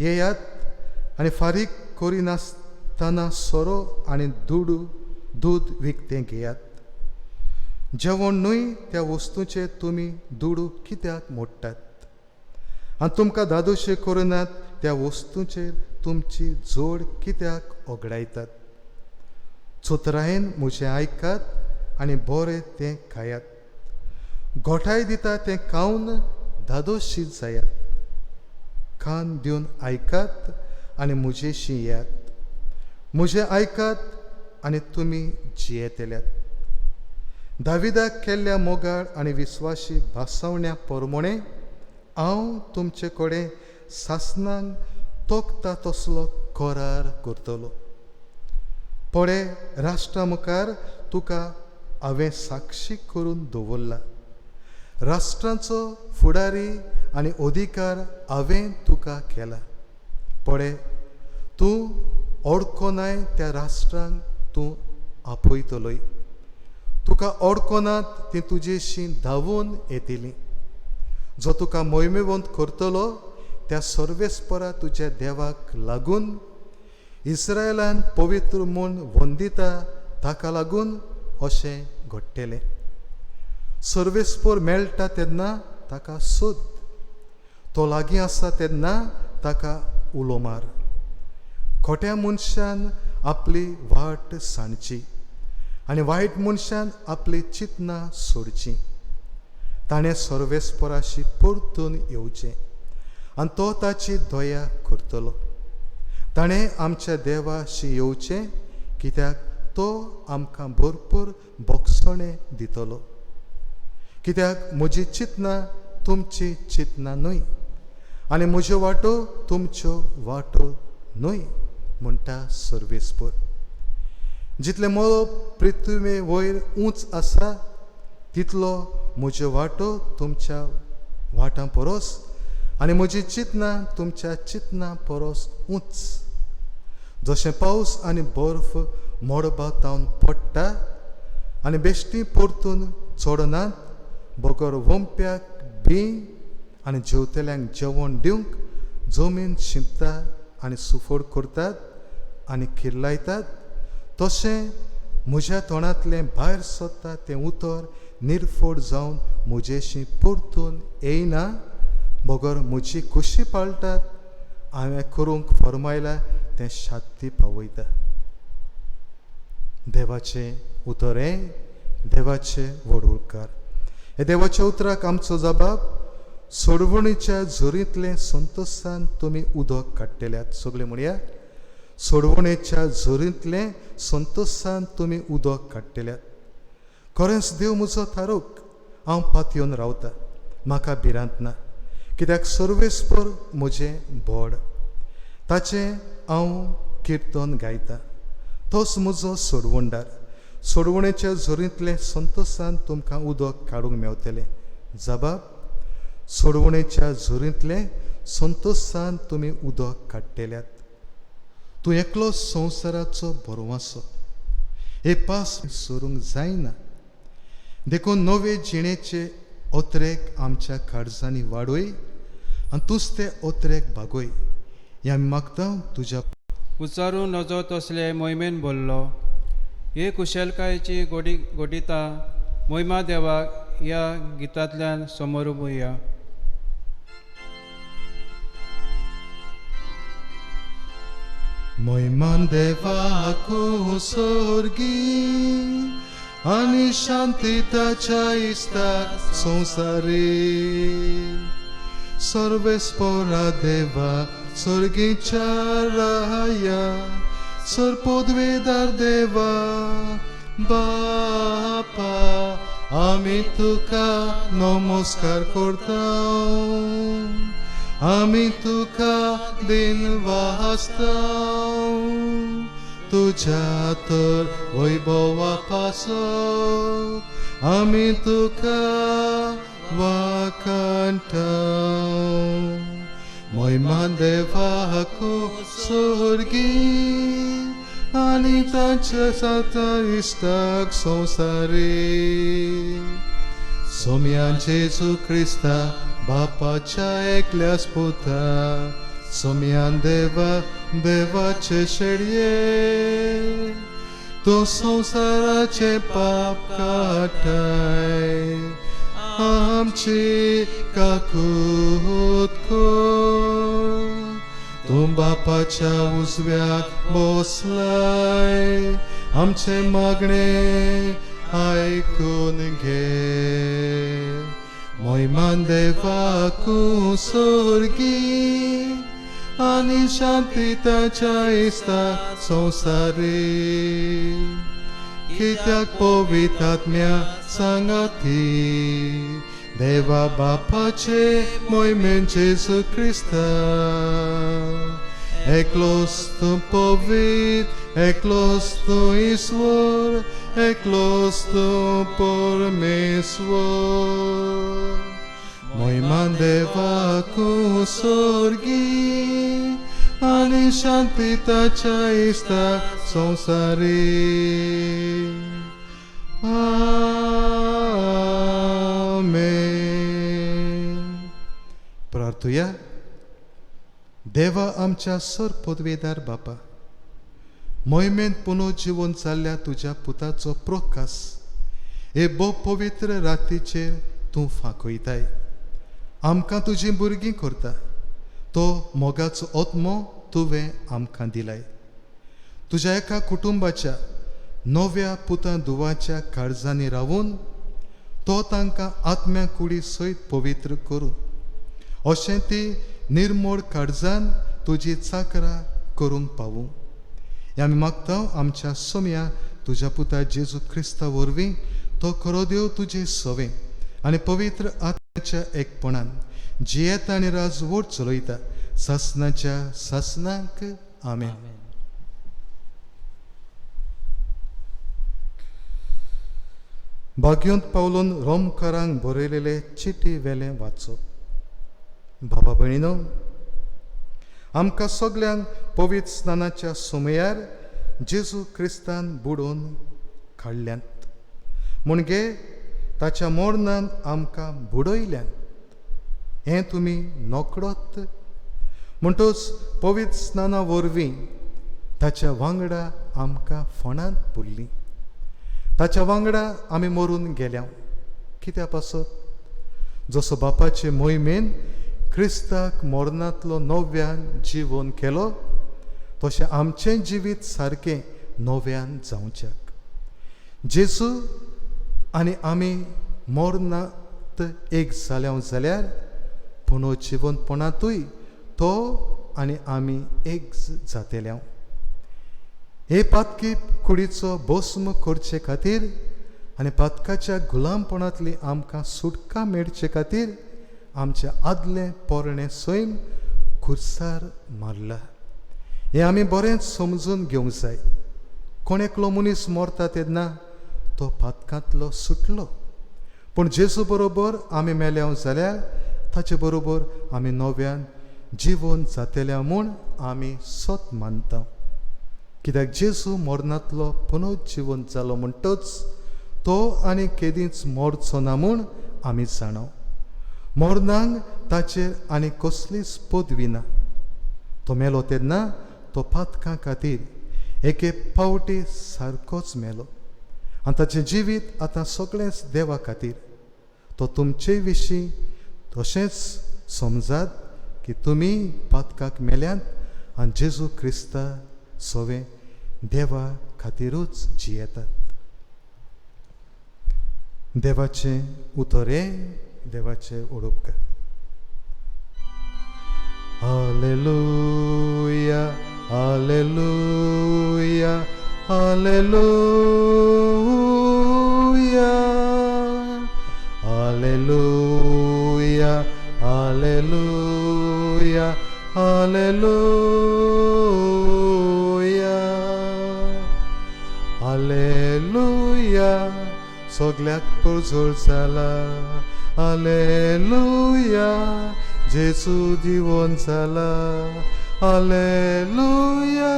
येयात आनी फारीक करिनासतना सोरो आनी दुडू दूद विकतें घेयात. जेवण न्हय त्या वस्तूचे तुमी दुडू कित्याक मोडटात आनी तुमकां दादोशे करिनात त्या वस्तूचेर तुमची जोड कित्याक ओगडायतात. चतुरायेन म्हजें आयकात आनी बरें तें खायात, गोठाय दिता तें खावन दादोशी जायात. कान दिवन आयकात आनी म्हजेशी येयात, म्हजें आयकात आनी तुमी जियेतल्यात. दाविदाक केल्ल्या मोगाळ आनी विस्वाशी भासावण्या परमोणें हांव तुमचे कडेन सासणांक तोखता तसलो करार करतलो. पळे राष्ट्रा मुखार तुका हांवें साक्षी करून दवरला. राष्ट्रांचो फुडारी आनी अधिकार हांवें तुका केला. पळे तूं ओडकोनाय त्या राष्ट्रांक तूं आपयतलोय. तुका अडकनात ती तुजेशी धांवून येतली. जो तुका मोहिमेवंत करतलो त्या सर्वेस्परा तुज्या देवाक लागून, इस्रायलान पवित्र म्हूण वंदिता ताका लागून अशें घडटलें. सर्वेस्पर मेळटा तेन्ना ताका सोद, तो लागीं आसा तेन्ना ताका उलो मार. खोट्या मनशान आपली वाट सांडची आनी वायट मनशान आपली चिंतनां सोडची. ताणें सर्वेस्पराशी परतून येवचें आनी तो ताची दया करतलो. ताणें आमच्या देवाशी येवचें, कित्याक तो आमकां भरपूर बोगसणें दितलो. कित्याक म्हजी चिंतनां तुमची चिंतनां न्हय आनी म्हज्यो वाटो तुमच्यो वाटो न्हय, म्हणटा सर्वेस्पर. जितलें मळब पृथ्वी वयर उंच आसा तितलो म्हज्यो वाटो तुमच्या वाटां परस आनी म्हजी चिंतनां तुमच्या चिंतनां परस उंच. जशें पावस आनी बर्फ मळबा तावन पडटा आनी बेश्टी परतून चडनात, बगर वोंप्याक बी आनी जेवतल्यांक जेवण दिवंक जमीन शिंपता आनी सुफोड करतात आनी किर्लायतात, तशें म्हज्या तोंडांतलें भायर सरता तें उतर निर्फोड जावन म्हजेशी परतून येयना, बगर म्हजी खोशी पाळटात हांवें करूंक फर्मायलां तें शांती पावयता. देवाचें उतर हें देवाचें व्हड उपकार. हे देवाच्या उतराक आमचो जबाब, सोडवणीच्या झोरींतलें संतोशान तुमी उदक काडटल्यात. सगळें म्हणया, सोडवणेच्या झोरींतलें संतोशान तुमी उदक काडटल्यात. खरेंच देव म्हजो थारोक, हांव पातयेवन रावता, म्हाका भिरांत ना, कित्याक सर्वेस्पर म्हजें बोड, ताचें हांव किर्तन गायता. तोच म्हजो सोडवणदार. सोडवणेच्या झोरींतलें संतोशान तुमकां उदक काडूंक मेवतलें. जबाब, सोडवणेच्या झोरींतलें संतोशान तुमी उदक काडटल्यात. तूं एकलो संवसाराचो भरवासो, हे पास सरूंक जायना. देखून नवे जिणेचे ओतरेक आमच्या काळजांनी वाडय आनी तूंच ते ओतरेक भागय. हें आमी मागता तुज्या उच्चारूं नजो तसले मोहिमेन भरलो. हे कुशलकायेची गोडी गोडिता मोहिमा देवाक ह्या गितांतल्यान समोर उबोया. महिमान देवाकू सोर्गी आनी शांती ताच्या इश्टाक संवसारी. सर्वेस्परा देवा स्वर्गीच्या राया, सर्पोद्वेदार देवा बापा, आमी तुका नमस्कार करता, आमी तुका दिन वाजता. तुज्या तर वैभवा पासत आमी तुका वाखाणटा. महिमान देवाकू स्वर्गी आनी ताच्या साता इश्टाक संवसारी. सोम्यान जेजू क्रिस्ता बापाच्या एकल्याच पुता, सोम्यान देवा देवाचे शेडये, तूं संवसाराचें पाप काडटाय, आमची काकूत कर. तूं बापाच्या उजव्याक बसलाय, आमचें मागणें आयकून घे. महिमान देवाकू स्वर्गी आनी शांती ताच्या इश्टाक संवसारी. कित्याक पवित्र आत्म्या सांगाती देवा बापाचे मोहिमेन जेजू क्रिस्ता, एकलोच तूं पवित्र, एकलोच तूं ईश्वर, एकलोच तूं परमेश्वर. महिमान देवाकू स्वर्गी आनी आनी शांती ताच्या इश्टा संवसारी. आमेन. प्रार्थुया. देवा आमच्या सर पदवेदार बापा, मोहिमेंत पुनर्जिवन जाल्ल्या तुज्या पुताचो प्रकाश हे भोव पवित्र रातीचेर तूं फांकयताय. आमकां तुजीं भुरगीं करता तो मोगाचो आत्मो तुवें आमकां दिलाय. तुज्या एका कुटुंबाच्या नव्या पुतां धुवाच्या काळजांनी रावून तो तांकां आत्म्या कुडी सयत पवित्र करूं, अशें ती निर्मळ काळजान तुजी चाकरां करूंक पावूं. हें आमी मागता आमच्या सोम्या तुज्या पुता जेजू क्रिस्ता वरवीं, तो खरो देव तुजे सवे आनी पवित्र आत्म्याच्या एकपणान जियेता आनी राजवट चलयता सासनाच्या सासनाक. आमेन. भाग्योंत पावलून रोमकारांक बरयलेले चिटी वेलें वाचप. बाबा भयणीनो, आमकां सगल्यांक पवित्र स्नानाच्या समयार जेजू क्रिस्तान बुडोवन काडल्यात, म्हणजे ताच्या मरणान आमकां बुडयल्यात हें तुमी नकळत. म्हणटच पवित्र स्नाना वरवीं ताच्या वांगडा आमकां फोंडांत पुरली, ताच्या वांगडा आमी मरून गेल्या. कित्या पासत? जसो बापाचे मोहिमेन क्रिस्ताक मरणांतलो नव्यान जिवन केलो, तशें आमचें जिवीत सारकें नव्यान जावच्याक. जेजू आनी आमी मरणांत एक जाल्या जाल्यार पुनर्जिवनपणांतूय तो आनी आमी एक जातेल्या. हे पातकी कुडीचो भस्म करचे खातीर आनी पातकाच्या गुलामपणांतली आमकां सुटका मेळचे खातीर आमचें आदलें पोरणें सैम खुर्सार मारला. हें आमी बरेंच समजून घेवंक जाय. कोण एकलो मनीस मरता तेन्ना तो पातकांतलो सुटलो, पूण जेजू बरोबर आमी मेल्या जाल्यार ताचे बरोबर आमी नव्यान जिवन जातेल्या म्हूण आमी सत मानता. कित्याक जेजू मरणांतलो पुनर्जिवन जालो म्हणटच तो आनी केदींच मरचो ना म्हूण आमी जाणा. मरणाक ताचेर आनी कसलीच पदवी ना. तो मेलो तेन्ना तो पातकां खातीर एके पावटी सारकोच मेलो आनी ताचें जिवीत आतां सगळेंच देवा खातीर. तो तुमचे विशीं तशेंच समजात की तुमी पातकाक मेल्यात आनी जेजू क्रिस्ता सवे देवा खातीरूच जियेतात. देवाचें उतर हें देवाचें उडोवप. Hallelujah, hallelujah, hallelujah, hallelujah, hallelujah, hallelujah, hallelujah. सगल्याक परजळ जाला. हालेलुया, जेजू जिवन जाला. हालेलुया,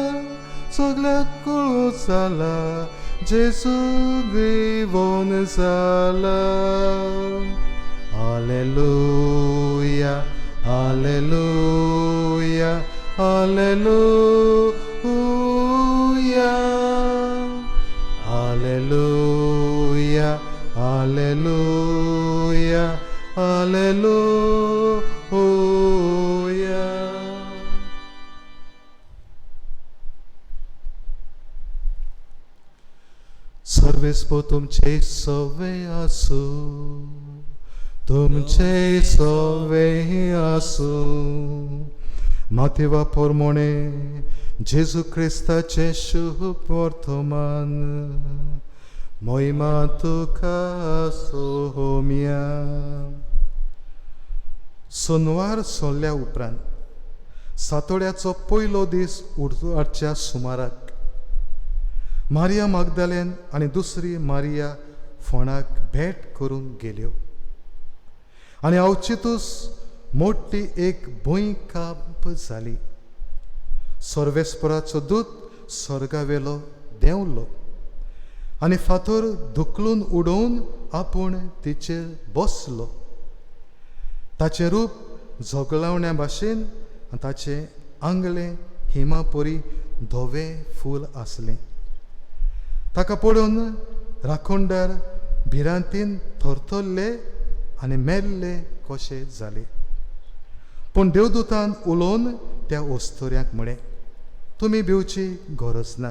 सगल्याक कळो जाला, जेजू जिवन जाला. Hallelujah, hallelujah, hallelujah, hallelujah, hallelujah, hallelujah. सर्वेस्पो तुमचे सवे आसूं, तुमचे सवे आसूं. मातेवा पोरमोणे जेजू क्रिस्ताचे शुभ वर्तमान. महिमा तुका सोम्या. सोनवार सोडल्या उपरांत सातोड्याचो पयलो दीस उजवाडच्या सुमाराक मारिया मागदालेन आनी दुसरी मारिया फोंडाक भेट करूंक गेल्यो आनी अवचितूच मोठी एक भुंयकांप जाली. सर्वेस्पराचो दूत स्वर्गावेलो देंवलो आनी फातर धुकलून उडोवन आपूण तिचेर बसलो. ताचें रूप झगलावण्या भाशेन आनी ताचें आंगलें हिमा परी धवें फूल आसलें. ताका पळोवन राखणदार भिरांतीन थरथरले आनी मेल्ले कशे जाले. पूण देवदूतान उलोवन त्या अस्तुऱ्यांक म्हळें, तुमी भिवची गरज ना.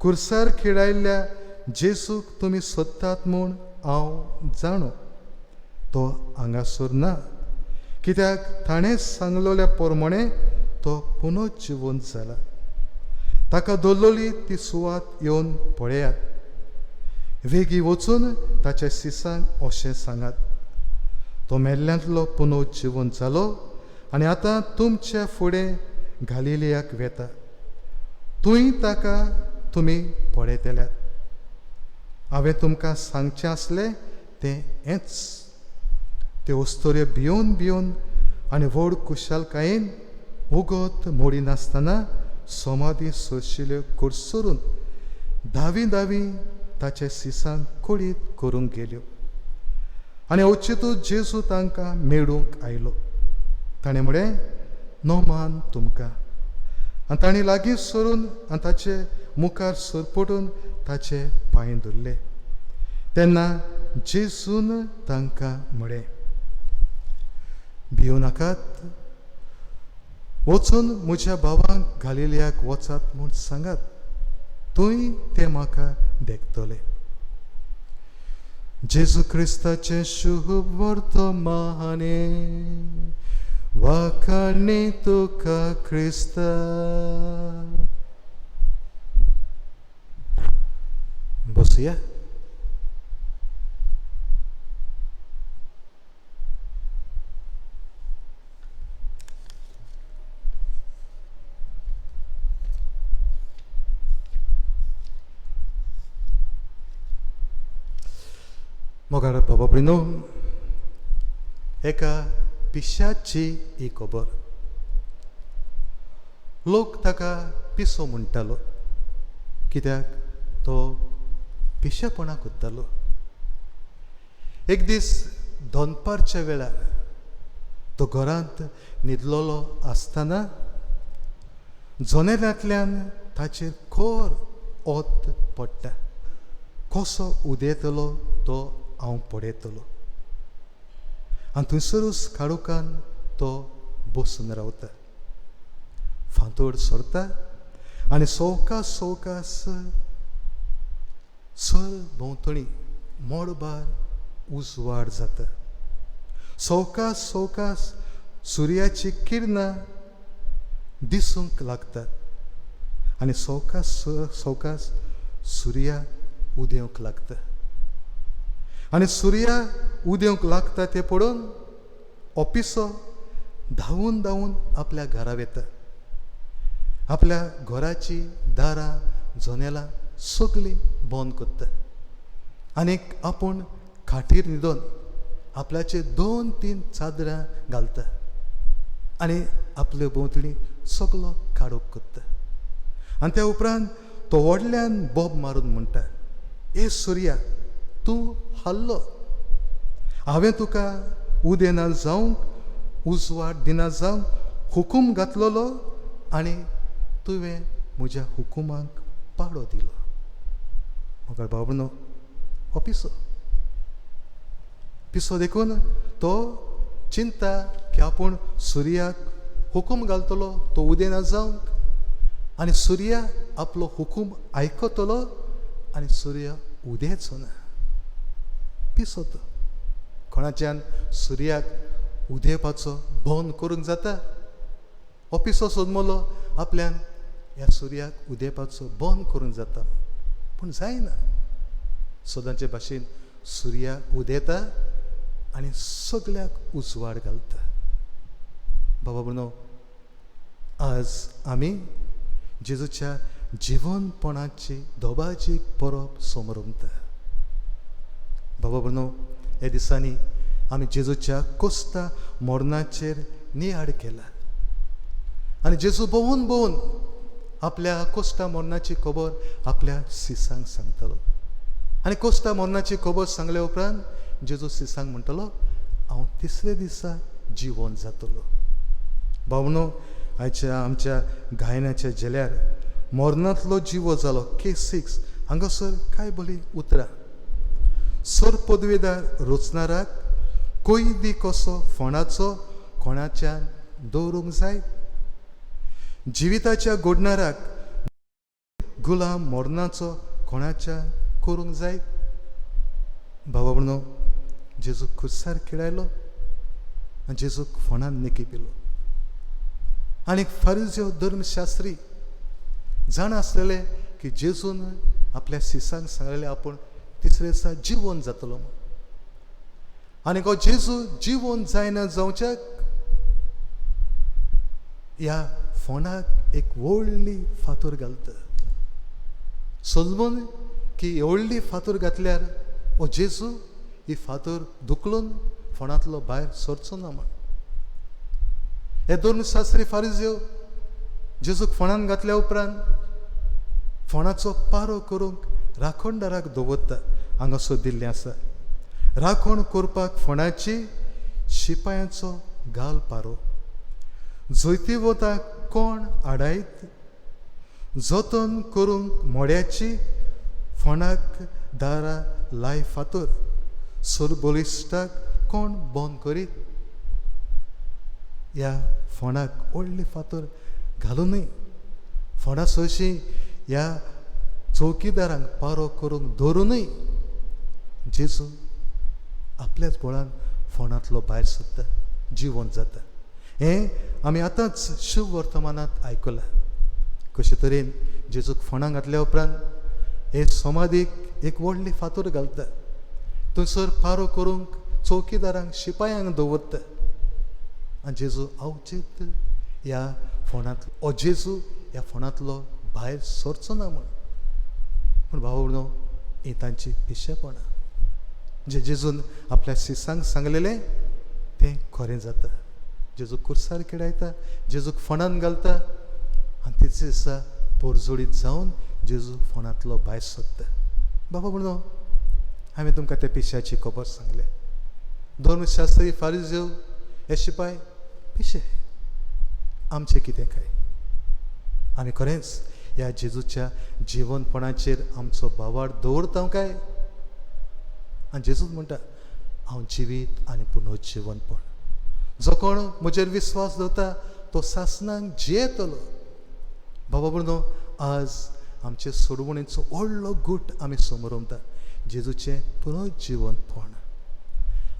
कुर्सार खिळायल्ल्या जेजूक तुमी सोदतात म्हूण हांव जाणो. तो हांगासर ना, कित्याक ताणें सांगलेल्या प्रमाणें तो पुनर्जिवंत जाला. ताका दवरलेली ती सुवात येवन पळयात. वेगीं वचून ताच्या सिसांक अशें सांगात, तो मेल्ल्यांतलो पुनर्जिवंत जालो आनी आतां तुमच्या फुडें गालिलियाक वेता. थंय ताका तुमी पळयतल्यात. हांवें तुमकां सांगचें आसलें तें हेंच. त्यो अस्तुऱ्यो भियोन भियोन आनी व्हड खुशालकायेन उगत मोडिनासतना समाधी सोशिल्यो कडसरून धावी धावी ताच्या सिसांक कळीत करूंक गेल्यो. आनी अवचितूच जेजू तांकां मेळूंक आयलो. ताणें म्हळें, नमान तुमकां. आनी ताणें लागीं सरून आनी ताचे मुखार सरपटून ताचे पांय धरले. तेन्ना जेजून तांकां म्हळें, भिवं नाकात, वचून म्हज्या भावांक गालिलियाक वचात म्हूण सांगात, थंय ते म्हाका देखतले. जेजू क्रिस्ताचें शुभ वर्तमाने वाखाणी तुका क्रिस्ता. बसुया. मोगाळ बाबा भयणो, एका पिश्याची ही खबर. लोक ताका पिसो म्हणटालो, कित्याक तो पिशेपणां करतालो. एक दीस दनपारच्या वेळार तो घरांत न्हिदलेलो आसतना जनेलांतल्यान ताचेर खर ओत पडटा. कसो उदेतलो तो हांव पळयतलो. आनी थंयसरूच काळोखान तो बसून रावता. फांतोड सरता आनी सवकास सवकास सर भोंवतणी मळबार उजवाड जाता. सवकास सवकास सुर्याची किरणां दिसूंक लागतात आनी सवकास सवकास सुर्या उदेवंक लागता. आनी सुर्या उदेवंक लागता तें पळोवन ऑपिसो धांवून धांवून आपल्या घरा वता. आपल्या घराची दारां जनेलां सगळीं बंद करता आनीक आपूण खाटीर न्हिदोन आपल्याचे 2-3 चादरां घालता आनी आपले भोंवतणी सगलो काळोख करता. आनी त्या उपरांत तो व्हडल्यान बोब मारून म्हणटा, ए सुर्या, तूं हाल्लो. हांवें तुका उदेना जावंक, उजवाड दिना जावंक हुकूम घातलेलो आनी तुवें म्हज्या हुकुमाक पाडो दिलो. म्हाका बाबनो हो पिसो पिसो देखून तो चिंता की आपूण सुर्याक हुकूम घालतलो तो उदेना जावंक आनी सुर्या आपलो हुकूम आयकतलो आनी सुर्या उदेचो ना. पिसो तो. कोणाच्यान सुर्याक उदेवपाचो बंद करूंक जाता? हो पिसो सोदमलो आपल्यान ह्या सुर्याक उदेवपाचो बंद करूंक जाता, पूण जायना. सदांचे भाशेन सुर्या उदेता आनी सगल्याक उजवाड घालता. बाबा भयणो, आज आमी जेजूच्या जिवनपणाची दोबाजी परब समरमता. बाबा भयणो, ह्या दिसांनी आमी जेजूच्या कोस्ता मरणाचेर नियाळ केला. आनी जेजू भोंवून भोंवून आपल्या कोश्टा मरणाची खबर आपल्या सिसांक सांगतालो. आनी कोश्टा मरणाची खबर सांगल्या उपरांत जेजू सिसांक म्हणटलो, हांव तिसरे दिसा जिवन जातलो. भावनो, आयच्या आमच्या गायनाच्या झेल्यार मरणांतलो जिवो जालो K6 हांगासर कांय बरी उतरां. सर पदवेदार रचणाराक कोयदी कसो फोंडाचो कोणाच्यान दवरूंक जाय, जिविताच्या गोडणाराक गुलाम मरणाचो कोणाच्या करूंक जाय. बाबा म्हणून जेजूक खुर्सार खेळायलो आनी जेजूक फोंडान नेकी पिलो. आनी फारिज्यो धर्मशास्त्री जाणा आसलेले की जेजून आपल्या सिसांक सांगलेले आपूण तिसरे दिसा जिवन जातलो म्हूण. आनी हो जेजू जिवन जायना जावच्याक ह्या फोंडाक एक व्हडली फातोर घालता. समजून की व्हडली फातोर घातल्यार हो जेजू ही फातोर धुकलून फोंडांतलो भायर सरचो ना म्हण. हे धर्मशास्त्री फारिज्यो जेजूक फोंडान घातल्या उपरांत फोंडाचो पारो करूंक राखणदाराक दवरता. हांगासर दिल्लें आसा, राखण करपाक फोंडाची शिपायांचो घाल पारो, जैतिवताक कोण आडायत, जतन करूंक मोड्याची फोंडाक दारा लाय फातर, सरबलिश्टाक कोण बंद करीत. ह्या फोंडाक व्हडली फातर घालुनूय फोंडा सरशी ह्या चौकीदारांक पारो करूंक दवरुनूय जेजू आपल्याच बळान फोंडांतलो भायर सरता, जिवन जाता. हें आमी आतांच शुभ वर्तमानांत आयकलां. कशे तरेन जेजूक फोंडां घातल्या उपरांत हे समाधीक एक व्हडली फातोर घालता, थंयसर पारो करूंक चौकीदारांक शिपायांक दवरता. आनी जेजू अवचीत ह्या फोंडांतलो हो जेजू ह्या फोंडांतलो भायर सरचो ना म्हूण. पूण भाव न्हू, ही तांची पिशेपणां. जे जेजून आपल्या सिसांक सांगलेलें तें खरें जाता. जेजू कुर्सार खेळायता, जेजूक फोंडान घालता आनी तेच दिसा पोरजोडीत जावन जेजू फोंडांतलो भायर सरता. बाबा म्हणून हांवें तुमकां त्या पिश्याची खबर सांगल्या. धर्मशास्त्री फारिज्यो हे शिपाय पिशे, आमचें कितें काय? आमी खरेंच ह्या जेजूच्या जिवनपणाचेर आमचो भावार्थ दवरता काय? आनी जेजूच म्हणटा, हांव जिवीत आनी पुनर्जिवनपण, जो कोण म्हजेर विस्वास दवरता तो सासणाक जियेतलो. बाबा भयणो, आज आमचे सोडवणेचो व्हडलो गूट आमी समरमता, जेजूचें पुनर्जिवनपण.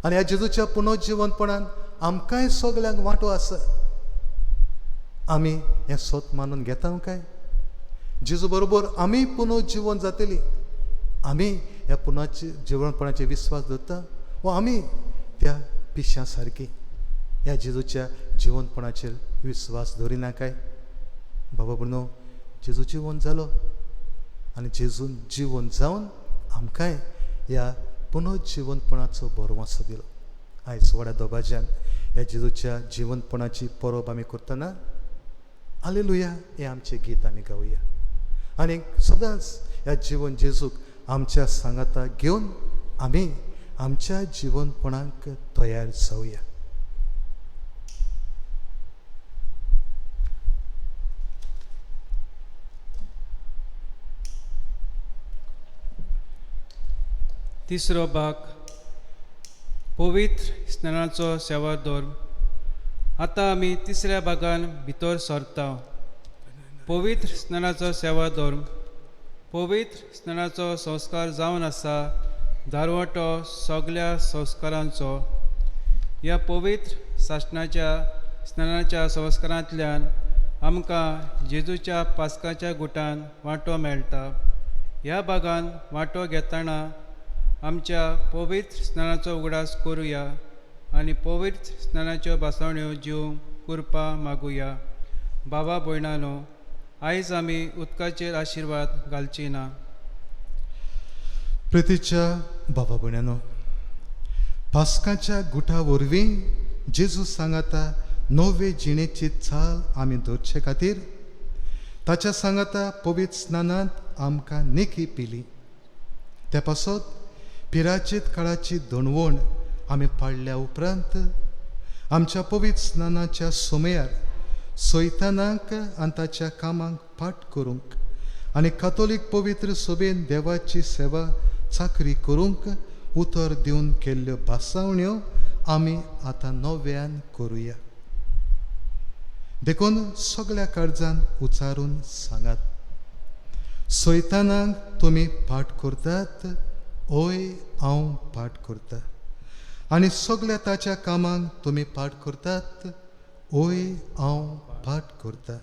आनी ह्या जेजूच्या पुनर्जिवनपणान आमकांय सगल्यांक वांटो आसा. आमी हें सत मानून घेता काय? जेजू बरोबर आमी पुनर्जिवन जातली, आमी ह्या पुनर्जिवनपणाचेर विस्वास दवरता वा आमी त्या पिश्यां सारकी ह्या जेजूच्या जिवनपणाचेर विस्वास दवरिना काय? बाबा भयणो, जेजू जिवन जालो आनी जेजून जिवन जावन आमकांय ह्या पुनर्जिवनपणाचो भरवंसो दिलो. आयज व्हडा दबाज्यान ह्या जेजूच्या जिवनपणाची परब आमी करतना हालेलुया हें आमचें गीत आमी गावया आनी सदांच ह्या जिवन जेजूक आमच्या सांगाताक घेवन आमी आमच्या जिवनपणाक तयार जावया. तिसरो भाग, पवित्र स्नानाचो सेवाधर्म. आतां आमी तिसऱ्या भागान भितर सरता. पवित्र स्नानाचो सेवाधर्म. पवित्र स्नानाचो संस्कार जावन आसा दारवटो सगल्या संस्कारांचो. ह्या पवित्र सासणाच्या स्नानाच्या संस्कारांतल्यान आमकां जेजूच्या पास्काच्या गुटान वांटो मेळटा. ह्या भागान वांटो घेतना आमच्या पवित्र स्नानाचो उगडास करुया आनी पवित्र स्नानाच्यो भासावण्यो जीव कृपा मागुया. बाबा भयणानो, आयज आमी उदकाचेर आशिर्वाद घालची ना. प्रितीच्या बाबा भयणानो, पास्काच्या गुटा वरवीं जेजू सांगाता नवे जिणेची चाल आमी दवरचे खातीर ताच्या सांगाता पवित्र स्नानांत आमकां निकी पिली. ते पासत पिराचीत काळाची दणवण आमी पाडल्या उपरांत आमच्या पवित्र स्नानाच्या समयार सैतानाक आनी ताच्या कामांक फाट करूंक आनी कातोलीक पवित्र सभेन देवाची सेवा चाकरी करूंक उतर दिवन केल्ल्यो भासावण्यो आमी आतां नव्यान करुया. देखून सगळ्या काळजान उचारून सांगात, सैतानाक तुमी फाट करतात, ओय हांव फाट करता, आनी सगळ्या ताच्या कामांक तुमी फाट करतात, ओय हांव फाट करता,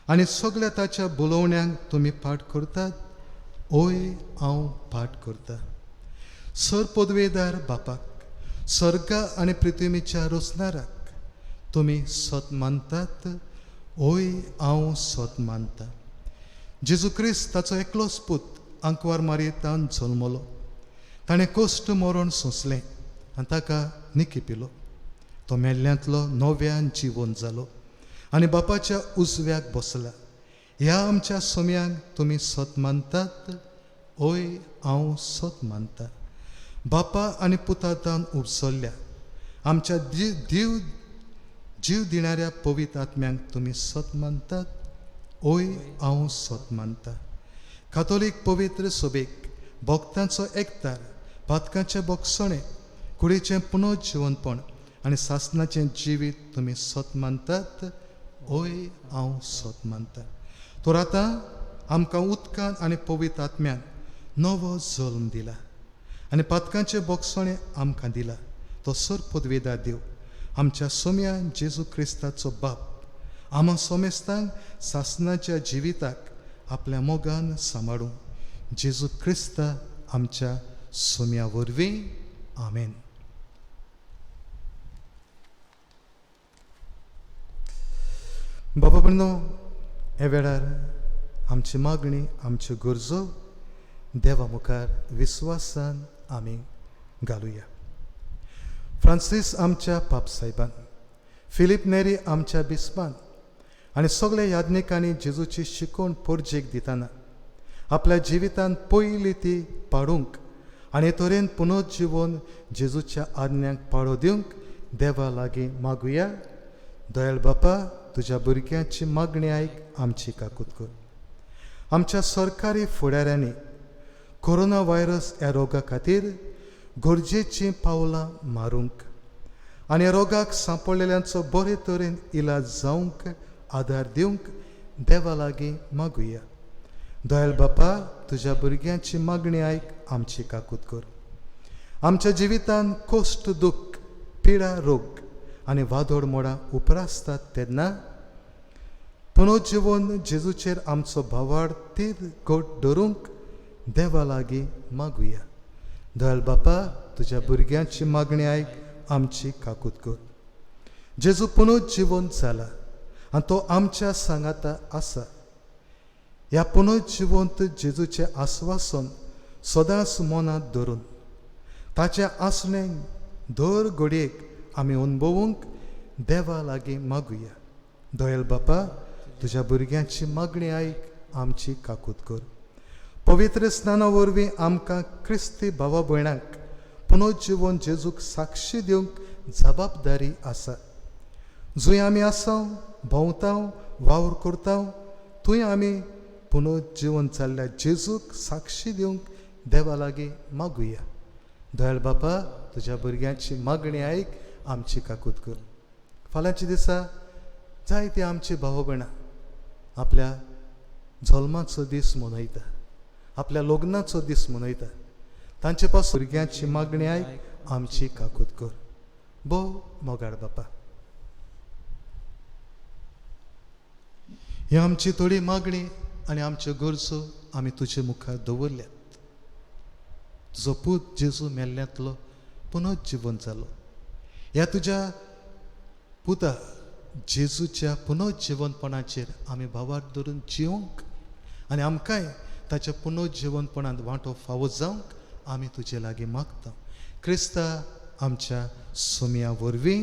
आनी सगळ्या ताच्या बोलोवण्यांक तुमी फाट करतात, ओय हांव फाट करता. सर पदवेदार बापाक, सर्गा आनी पृथ्वीच्या रोसनाराक तुमी सत मानतात, ओय हांव सत मानता. जेजू क्रिस्त ताचो एकलोच पूत आंकवार मारयेतान जल्मलो, ताणें कश्ट मरण सोंसलें आनी ताका निकी पिलो. तो मेल्ल्यांतलो नव्यान जिवन जालो आनी बापाच्या उजव्याक बसला. ह्या आमच्या सम्यांक तुमी सत मानतात, ओय हांव सत मानता. बापा आनी पुतातान उपसरल्या आमच्या दिव जीव दिणाऱ्या पवित्र आत्म्यांक तुमी सत मानतात, ओय हांव सत मानता. कातोलीक पवित्र सभेक भक्तांचो एकतार, पातकांचें बोगसणें, कुडीचें पुनर्जिवनपण आनी सासनाचें जिवीत तुमी सत मानतात, ओय हांव सत मानता. तर आतां आमकां उदकान आनी पवित्र आत्म्यान नवो जल्म दिला आनी पातकांचें बोगसणें आमकां दिला. तो सर पदवेदार देव आमच्या सोम्या जेजू क्रिस्ताचो बाप आमा सोमेस्तांक सासनाच्या जिविताक आपल्या मोगान सांबाळूं. जेजू क्रिस्ता आमच्या सोम्या वरवीं, आमेन. बाबा भयणो, ह्या वेळार आमची मागणी, आमच्यो गरजो देवा मुखार विस्वासान आमी घालुया. फ्रांसीस आमच्या पापसाहेबान, फिलीप नेरी आमच्या बिस्पान आनी सगल्या याज्ञिकांनी जेजूची शिकवण पोरजेक दितना आपल्या जिवितान पयली ती पाडूंक आनी तरेन पुनर्जिवन जेजूच्या आज्ञांक पाळो दिवंक देवा लागीं मागुया. दयाळ बापा, तुज्या भुरग्यांची मागणी आयक, आमची काकूत कर. आमच्या सरकारी फुडाऱ्यांनी कोरोना व्हायरस ह्या रोगा खातीर गरजेचीं पावलां मारूंक आनी ह्या रोगाक सांपडलेल्यांचो बरे तरेन इलाज जावंक आदार दिवंक देवा लागीं मागुया. दयाळ बापा, तुज्या भुरग्यांची मागणी आयक, आमची काकूत कर. आमच्या जिवितान कश्ट, दुख्ख, पिडा, रोग आनी वादोड मोडां उपरासतात तेन्ना पुनर्जिवन जेजूचेर आमचो भावाड तीर गोट धरूंक देवा लागीं मागुया. दयाळ बापा, तुज्या भुरग्यांची मागणी आयक, आमची काकूत कर. जेजू पुनर्जिवन जाला आनी तो आमच्या सांगाता आसा. ह्या पुनर्जिवंत जेजूचें आस्वासन सदांच मनांत धरून ताचें आसणें दर घडयेक आमी अणभवूंक देवा लागीं मागुया. दयाळ बापा, तुज्या भुरग्यांची मागणी आयक, आमची काकूत कर. पवित्र स्नाना वरवीं आमकां क्रिस्ती भावा भयणांक पुनर्जिवन जेजूक साक्षी दिवंक जबाबदारी आसा. जंय आमी आसाव, भोंवताव, वावर करताव, थंय आमी पुनर्जिवन जाल्ल्या जेजूक साक्षी दिवंक देवा लागीं मागुया. दयाळ बापा, तुज्या भुरग्यांची मागणी आयक, आमची काकूत कर. फाल्यांच्या दिसा जायती आमची भाव भयणां आपल्या जल्माचो दीस मनयता, आपल्या लग्नाचो दीस मनयता. तांचे पासून भुरग्यांची मागणी आयक, आमची काकूत कर. भोव मोगाळ बापा, ही आमची थोडी मागणी आनी आमच्यो गरजो आमी तुजे मुखार दवरल्यात. तुजो पूत जेजू मेल्ल्यांतलो पुनर्जिवन जालो. ह्या तुज्या पुता जेजूच्या पुनर्जिवनपणाचेर आमी भावार धरून जिवंक आनी आमकांय ताच्या पुनर्जिवनपणांत वांटो फावो जावंक आमी तुजे लागीं मागता. क्रिस्ता आमच्या सोम्या वरवीं,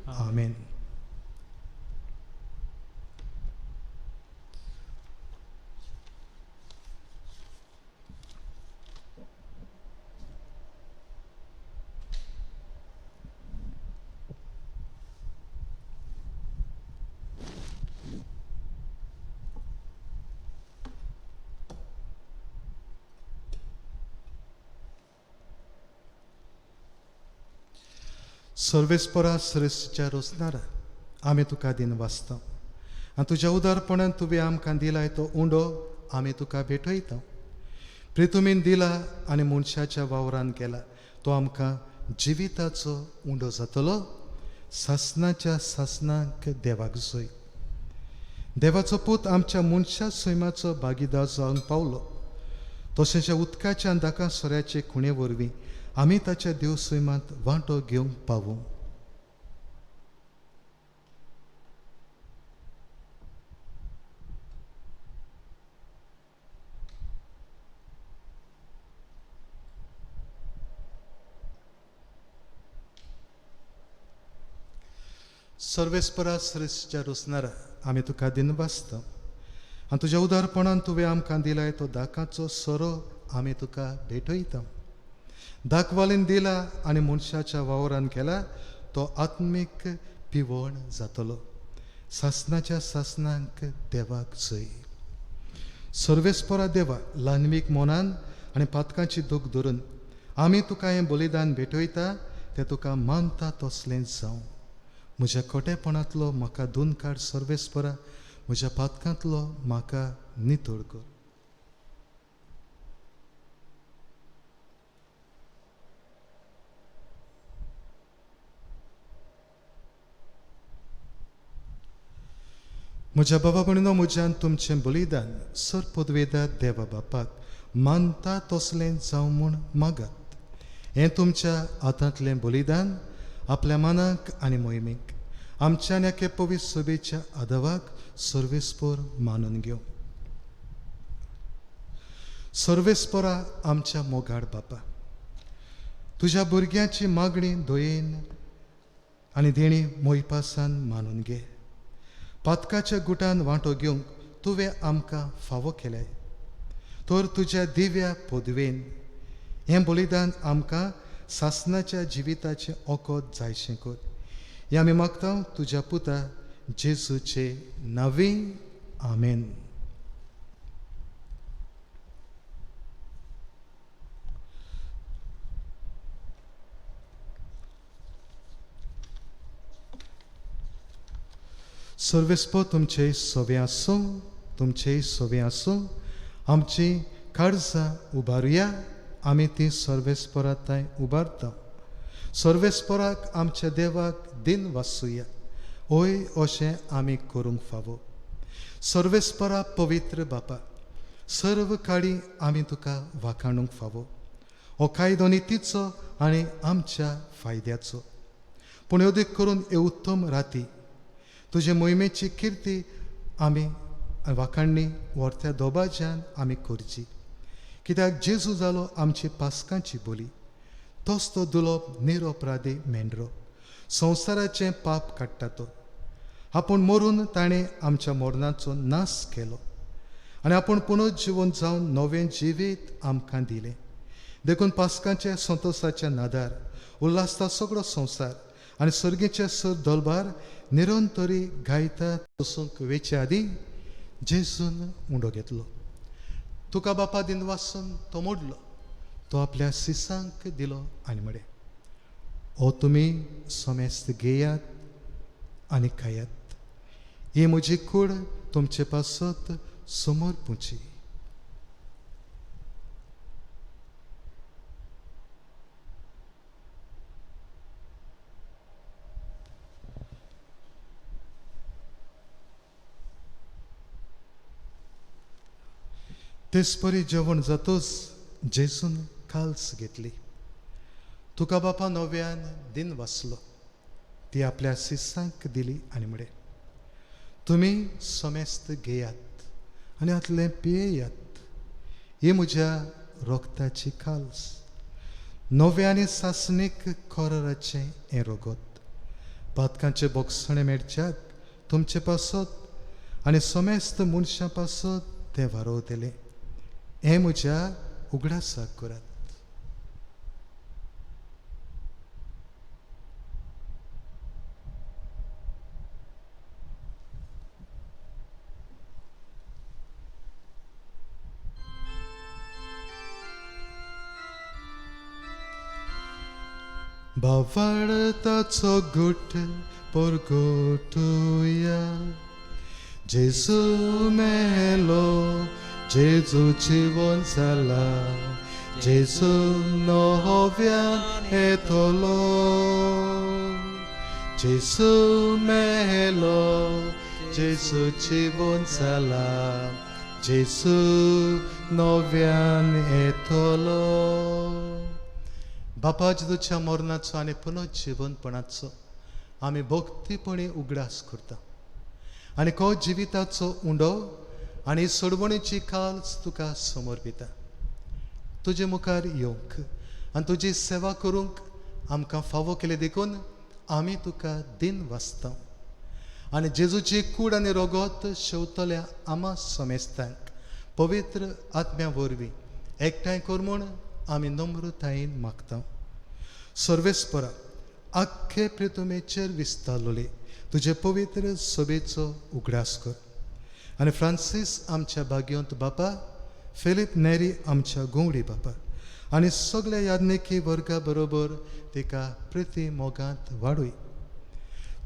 आमेन. सर्वेस्परा सृश्टीच्या रोसणारा आमी तुका दिन वाचता आनी तुज्या उदारपणान तुवें आमकां दिलाय तो उंडो आमी तुका भेटयता. प्रितुमीन दिला आनी मनशाच्या वावरान केला तो आमकां जिविताचो उंडो जातलो. सासनाच्या सासनाक देवाक जोय. देवाचो पूत आमच्या मनशा सैमाचो भागीदार जावंक पावलो. तशेंच उदकाच्या दाका सोऱ्याचे खुणे वरवीं आमी ताच्या देव सैमांत वांटो घेवंक पावूं. सर्वेस्परा सृश्टीच्या रोसणारा आमी तुका दिन वाचता आनी तुज्या उदारपणान तुवें आमकां दिलाय तो दाकाचो सोरो आमी तुका भेटयता. दाखवालीन दिला आनी मनशाच्या वावरान केला तो आत्मीक पिवण जातलो. सासनाच्या सासनाक देवाक जय. सर्वेस्परा देवा ल्हानवीक मनान आनी पातकांची दूख धरून आमी तुका हें बलिदान भेटयता तें तुका मानता तसलें जावं. म्हज्या खोटेपणांतलो म्हाका दोन काड सर्वेस्परा, म्हज्या पातकांतलो म्हाका नितळ कर. म्हज्या बाबा भयणीनो, म्हज्यान तुमचें बलिदान सर पदवेदा देवा बापाक मानता तसलें जावं म्हूण मागात. हें तुमच्या हातांतलें बलिदान आपल्या मनाक आनी मोहिमेक आमच्या एके पवित्र सभेच्या आदावाक सर्वेस्पर मानून घेवं. सर्वेस्परा आमच्या मोगाड बापा, तुज्या भुरग्यांची मागणी दयेन आनी देणी मोहिपासान मानून घे. पातकाच्या गुटान वांटो घेवंक तुवें आमकां फावो केलें तर तुज्या दिव्या पदवेन हें बलिदान आमकां सासनाच्या जिविताचें ओकोत जायशें कर. हें आमी मागता तुज्या पुता जेजूचे नांवी, आमेन. सर्वेस्पर तुमचे सवे आसूं, तुमचे सवे आसूं. आमची काळजां उबारुया, आमी ती सर्वेस्परा थंय उबारता. सर्वेस्पराक आमच्या देवाक दिन वाचुया, ओय अशें आमी करूंक फावो. सर्वेस्परा पवित्र बापा, सर्व काळी आमी तुका वाखाणूंक फावो. हो कायदो नितीचो आनी आमच्या फायद्याचो, पूण अदीक करून हे उत्तम राती तुजे मोहिमेची किर्ती आमी वाखाणणी व्हरत्या दोबाज्यान आमी करची. कित्याक जेजू जालो आमची पास्कांची बोली, तोच तो दुलोप निरोपराधी मेंढरो संवसाराचें पाप काडटा तो. आपूण मरून ताणें आमच्या मरणाचो नाश केलो आनी आपूण पुनर्जिवन जावन नवें जिवीत आमकां दिलें. देखून पास्कांच्या संतोसाच्या नादार उल्हासता सगळो संवसार आनी सर्गीचे सर दलबार निरंतरी गायता. वचूंक वेचे आदीं जेजून उंडो घेतलो, तुका बापा दिन वासून तो मोडलो, तो आपल्या सिसांक दिलो आनी म्हळें, ओ तुमी समेस्त घेयात आनी खायात, ही म्हजी कूड तुमचे पासत समोर पुची. तेचपरी जेवण जातच जेजून काल्स घेतली, तुका बापा नव्यान दिन वाचलो, ती आपल्या शिसांक दिली आनी म्हळें, तुमी समेस्त घेयात आनी हातलें पियेयात, ही म्हज्या रोगताची काल्स, नव्या आनी सासणीक कोराचें हें रोगत, पातकांचे बोगसणें मेळच्याक तुमचे पासत आनी समेस्त मनशां पासत तें वारोवतलें. हें म्हज्या उगडासाक करात. भावार्थाचो गुट परगटुया. जेजू मेलो, जेजू जिवन जाला, जेजू नव्यान येतलो. जेजू मेलो, जेजू जिवन जाला, जेजू नव्यान येतलो. बापा जेजूच्या मरणाचो आनी पुनर्जिवनपणाचो आमी भक्तीपणी उगडास करता आनी को जिविताचो उंडो आनी सोडवणेची काल्स तुका समर्पिता. तुजे मुखार येवंक आनी तुजी सेवा करूंक आमकां फावो केले देखून आमी तुका दिन वाचता आनी जेजूची कूड आनी रोगोत शेवतल्या आमा समेस्तांक पवित्र आत्म्या वरवीं एकठांय कर म्हूण आमी नम्रतायेन मागता. सर्वेस्परा आख्खे प्रितुमेचेर विस्तारलोले तुजे पवित्र सभेचो उगडास कर आनी फ्रांसीस आमच्या भाग्यवंत बापा, फिलीप नेरी आमच्या गोंवडी बापा आनी सगळ्या याज्ञिकी वर्गा बरोबर तिका प्रिती मोगांत वाडय.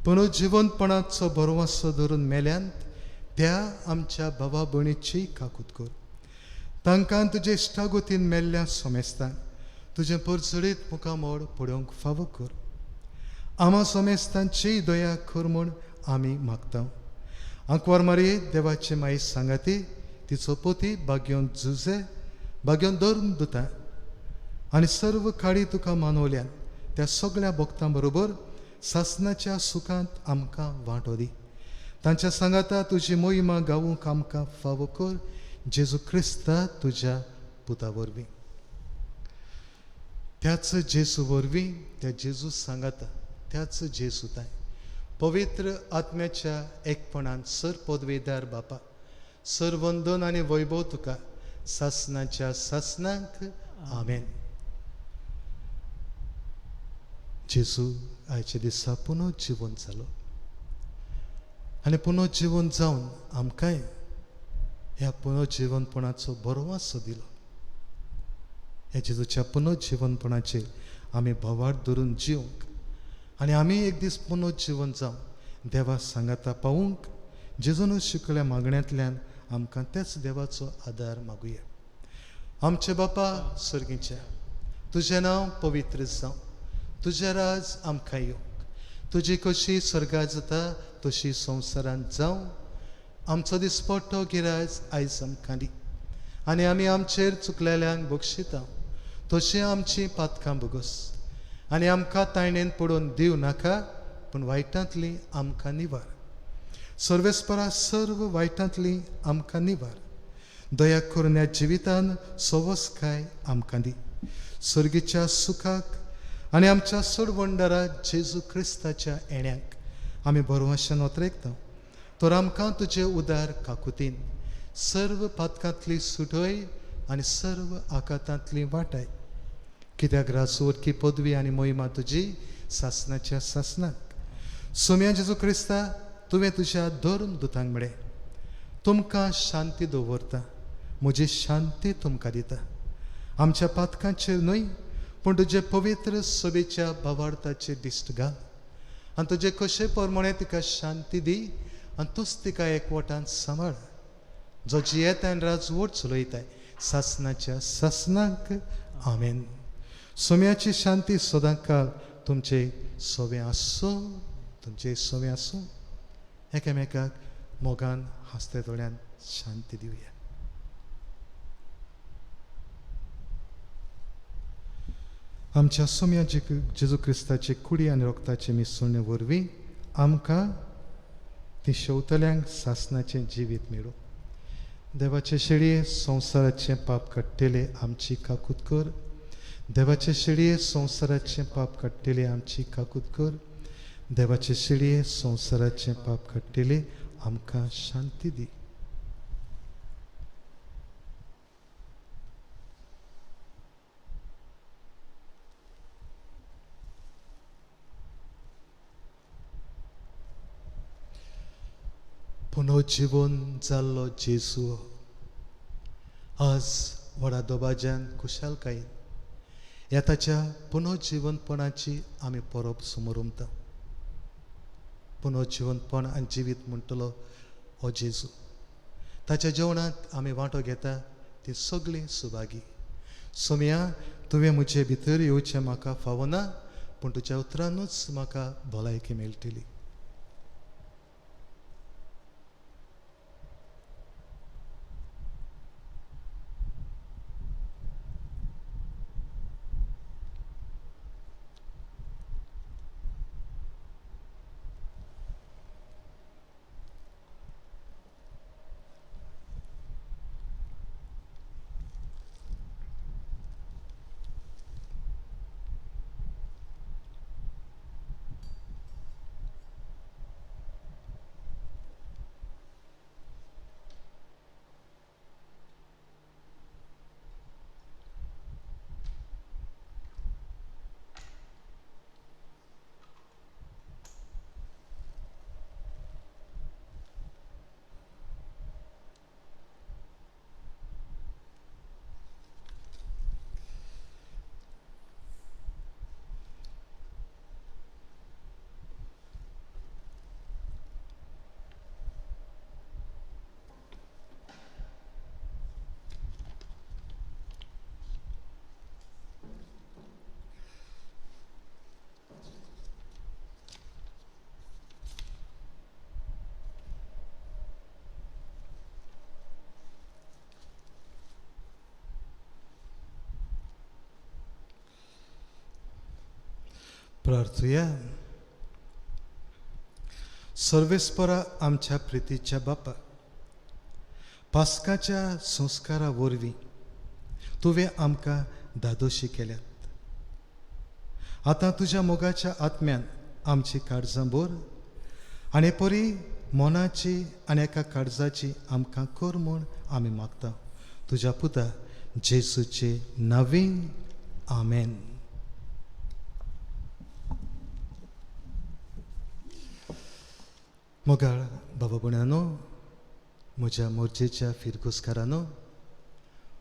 पुनर्जिवनपणाचो भरवंसो धरून मेल्यांत त्या आमच्या भावा भयणीची काकूत कर. तांकां तुजे इश्टागोतीन मेल्ल्या सोमेस्तांक तुजें परजळीत मुखामोड पळोवंक फावो कर. आमा सोमेस्तांची दया कर म्हूण आमी मागता. आंकवार मारये देवाचे माई सांगाती तिचो पोती भाग्योन जुजे भाग्योन धरून दुता आनी सर्व काळी तुका मानवल्यान त्या सगळ्या भक्तां बरोबर सासनाच्या सुखांत आमकां वांटो दी. तांच्या सांगाता तुजी मोहिमा गावूंक आमकां फावो कर, जेजू क्रिस्ता तुज्या पुता वरवीं. त्याच जेजू वरवीं, त्या जेजू सांगाता, त्याच जेजू ताय पवित्र आत्म्याच्या एकपणान सर पदवेदार बापा, सर वंदन आनी वैभव तुका सासनाच्या सासनाक. आमेन. जेजू आयच्या दिसा पुनर्जिवन जालो आनी पुनर्जिवन जावन आमकांय ह्या पुनर्जिवनपणाचो भरवंसो दिलो. ह्या जेजूच्या पुनर्जिवनपणाचेर आमी भवार धरून जिवंक आनी आमी एक दीस पुनर्जिवन जावन देवा सांगाता पावूंक जेजून शिकल्या मागण्यांतल्यान आमकां त्याच देवाचो आदार मागुया. आमचे बापा सर्गीच्या, तुजें नांव पवित्र जावं, तुजें राज आमकां येवंक, तुजी कशी स्वर्गा जाता तशी संवसारांत जावं. आमचो दिसपट्टो गिराज आयज आमकां दी आनी आमी आमचेर चुकलेल्यांक बक्षिता तशीं आमचीं पातकां भोगस आनी आमकां तायणेन पडोवन दिवं नाका, पूण वायटांतली आमकां निवार. सर्वेस्परा सर्व वायटांतली आमकां निवार. दया करून ह्या जिवितान सवसकाय आमकां दी. सर्गीच्या सुखाक आनी आमच्या सोडवंडारा जेजू क्रिस्ताच्या येण्याक आमी भरवंशान ओतरेकता. तर आमकां तुजे उदार काकुतीन सर्व पातकांतली सुटय आनी सर्व आकातांतली वाटाय. कित्याक राजवटकी पदवी आनी मोहिमा तुजी सासनाच्या सासनाक. सोम्या जेजू क्रिस्ता, तुवें तुज्या धर्म दुतांक म्हळें, तुमकां शांती दवरता, म्हजी शांती तुमकां दिता. आमच्या पातकांचेर न्हय पूण तुजे पवित्र सभेच्या भावार्थाचेर दिश्ट घाल आनी तुजे कशे प्रमाणे तिका शांती दी आनी तूंच तिका एकवटान सांबाळ, जो जियेता आनी राजवट चलयताय सासनाच्या सासनाक. आमेन. सोम्याची शांती सदांकाळ तुमचे सोवे आसूं, तुमचे सोवे आसूं. एकामेकाक मोगान हांसते दोळ्यान शांती दिवया. आमच्या सोम्या जेजू क्रिस्ताचे कुडी आनी रोगताचे मिसळणे वरवीं आमकां ती शेवतल्यांक सासनाचें जिवीत मेळूं. देवाचे शेळये संवसाराचें पाप काडटेले आमची काकूत कर. देवाचे शेळये संवसाराचें पाप काडटेले आमची काकूत कर. देवाचे शेळये संवसाराचें पाप काडटेले आमकां शांती दी. पुनर्जिवन जाल्लो जेजू आज व्हडा दबाज्यान खुशालकायेन ह्या ताच्या पुनर्जिवनपणाची आमी परब समोरमता. पुनर्जिवनपण आनी जिवीत म्हणटलो हो जेजू. ताच्या जेवणांत आमी वांटो घेता ती सगळीं सुभागी. सोमया, तुवें म्हजे भितर येवचें म्हाका फावना, पूण तुज्या उतरानूच म्हाका भलायकी मेळटली. प्रार्थुया. सर्वेस्परा आमच्या प्रितीच्या बापा, पास्काच्या संस्कारा वरवीं तुवें आमकां धादोशी केल्यात. आतां तुज्या मोगाच्या आत्म्यान आमची काळजां भर आनी परी मनाची आनी एका काळजाची आमकां कर म्हूण आमी मागता. तुज्या पुता जेजूचे नांवी, आमेन. मोगाळ बाबा भयणांनो, म्हज्या मोर्जेच्या फिरगुजकारांनो,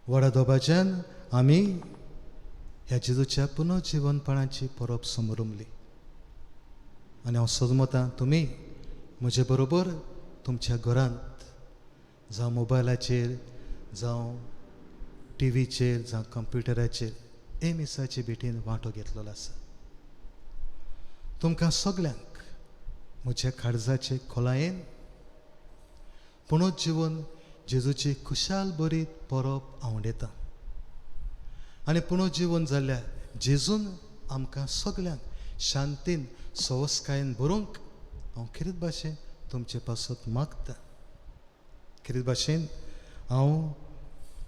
व्हडा दोबाच्यान आमी ह्या जेजूच्या पुनर्जिवनपणाची परब समरमली. आनी हांव सजमतां तुमी म्हजे बरोबर तुमच्या घरांत, जावं मोबायलाचेर, जावं टिवीचेर, जावं कंप्युटराचेर हे मिसाचे भेटीन वांटो घेतलेलो आसा. तुमकां सगल्यांक म्हज्या काळजाचे खोलायेन पुनर्जिवन जेजूची खुशाल बरी परब आवडटा. आनी पुनर्जिवन जाल्ल्या जेजून आमकां सगल्यांक शांतीन सवस्कायेन भरूंक हांव खेरीत भाशेन तुमचे पासत मागता. खेरीत भाशेन हांव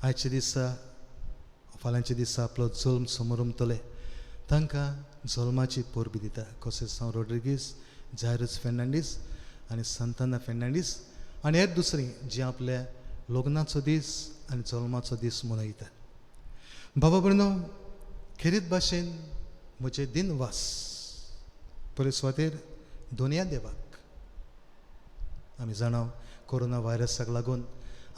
आयच्या दिसा, फाल्यांच्या दिसा आपलो जल्म समरमतले तांकां जल्माची परबी दिता. कोसेसांव रोड्रिगीस, जायरस फेर्नांडीस आनी संताना फेर्नांडीस आनी हेर दुसरीं जी आपल्या लग्नाचो दीस आनी जल्माचो दीस मनयता. बाबा भयणो, खेरीत भाशेन म्हजे दिनवास पयले सुवातेर दोनया देवाक. आमी जाणा कोरोना व्हायरसाक लागून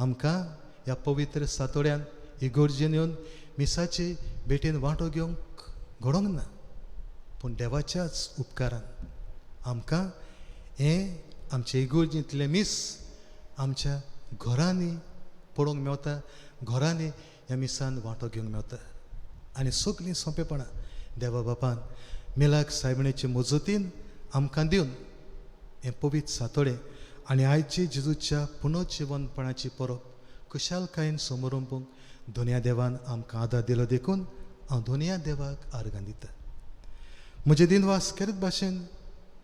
आमकां ह्या पवित्र सातोड्यान इगोर्जेन येवन मिसाचे भेटेन वांटो घेवंक घडोवंक ना, पूण देवाच्याच उपकारान आमकां हें आमचे इगोर्जेंतलें मीस आमच्या घरांनी पळोवंक मेवता, घरांनी ह्या मिसान वांटो घेवंक मेवता. आनी सगळीं सोंपेपणां देवा बापान मिलाक सायबिणीचे मजतीन आमकां दिवन हें पवित्र सातोडें आनी आयची जेजूच्या पुनर्जिवनपणाची परब खुशालकायेन समरंपूंक दोनया देवान आमकां आदार दिलो देखून हांव दोनया देवाक आर्गां दिता. म्हजे दिनवास खेरीत भाशेन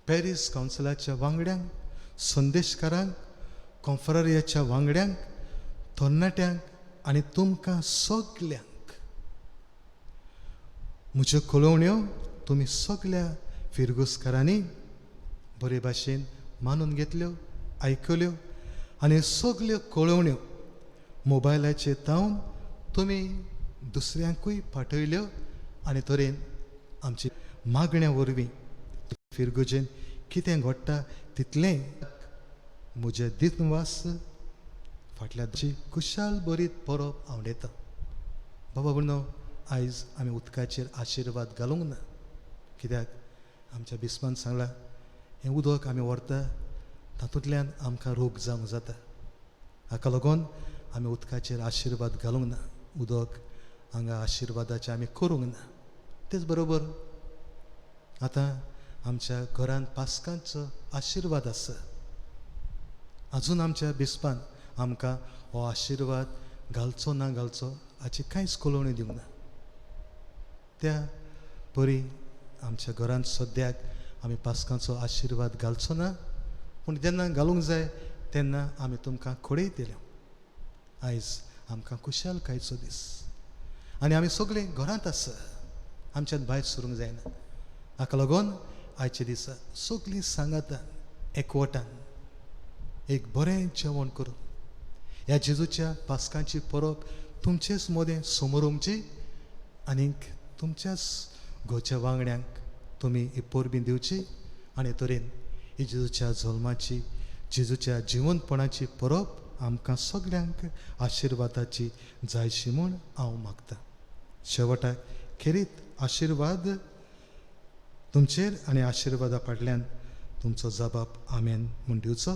पॅरीस कावन्सिलाच्या वांगड्यांक, संदेशकारांक, कॉन्फरारियाच्या वांगड्यांक, तरणाट्यांक आनी तुमकां सगल्यांक. म्हज्यो कळोवण्यो तुमी सगल्या फिरगुजकारांनी बरे भाशेन मानून घेतल्यो, आयकल्यो आनी सगल्यो कळोवण्यो मोबायलाचेर तावन तुमी दुसऱ्यांकूय पाठयल्यो आनी तरेन आमची मागण्या वरवीं फिरगुजेन कितें घडटा तितलें म्हजें दिनवास फाटल्या खुशाल बरीत परब आवडटा. बाबा भयणो, आयज आमी उदकाचेर आशिर्वाद घालूंक ना, कित्याक आमच्या बिस्पान सांगलां हें उदक आमी व्हरता तातूंतल्यान आमकां रोग जावंक जाता। हाका लागून आमी उदकाचेर आशिर्वाद घालूंक ना, उदक हांगा आशिर्वादाचें आमी करूंक ना। तेच बरोबर आतां आमच्या घरांत पास्कांचो आशिर्वाद आसा, आजून आमच्या बिस्पान आमकां हो आशिर्वाद घालचो ना घालचो हाची कांयच कळोवणी दिवंक ना। त्या परी आमच्या घरांत सद्याक आमी पास्कांचो आशिर्वाद घालचो ना, पूण जेन्ना घालूंक जाय तेन्ना आमी तुमकां खोडयतले। आयज आमकां खुशालकायेचो दीस आनी आमी सगळीं घरांत आसा, आमच्यान भायर सरूंक जायना। हाका लागून आयच्या दिसा सगळीं सांगातान एकवटान एक बरें जेवण करून ह्या जेजूच्या पास्कांची परब तुमचेच मदें समोरमची आनीक तुमच्याच घरच्या वांगड्यांक तुमी ही परबी दिवची आनी तरेन ही जेजूच्या जल्माची जेजूच्या जिवंतपणाची परब आमकां सगल्यांक आशिर्वादाची जायशी म्हूण हांव मागतां। शेवटाक खेरीत आशिर्वाद तुमचेर आनी आशिर्वादा फाटल्यान तुमचो जबाब आमेन म्हूण दिवचो।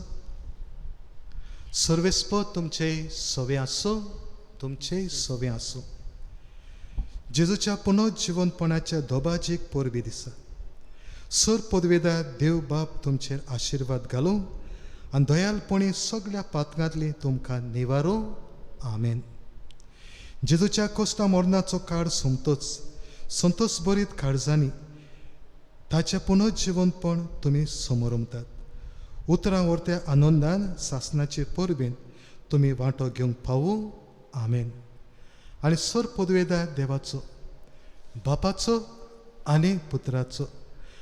सर्वेस्पद तुमचे सवे आसूं, तुमचेय सवे आसूं। जेजूच्या पुनर्जिवनपणाच्या दोबाजीक परबी दिसा सर पदवेदार देव बाप तुमचेर आशिर्वाद घालूं आनी दयालपणी सगळ्या पातकांतली तुमकां निवारूं। आमेन। जेजूच्या कोस्ता मरणाचो काळ सोमतोच संतोष बरीत काळजांनी ताचें पुनर्जिवनपण तुमी समोरमतात। उतरां व्हरत्या आनंदान सासनाचे परबेन तुमी वांटो घेवंक पावूं। आमेन। आनी सर पदवेदार देवाचो बापाचो आनी पुत्राचो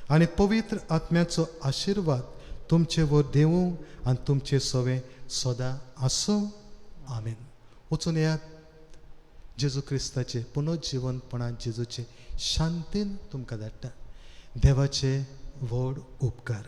आनी पवित्र आत्म्याचो आशिर्वाद तुमचे वर देवूं आनी तुमचे सवे सदां आसूं। आमेन। वचून येयात जेजू क्रिस्ताचे पुनर्जिवनपणान जेजूचे शांतीन तुमकां धाडटा। देवाचे व्हड उपकार।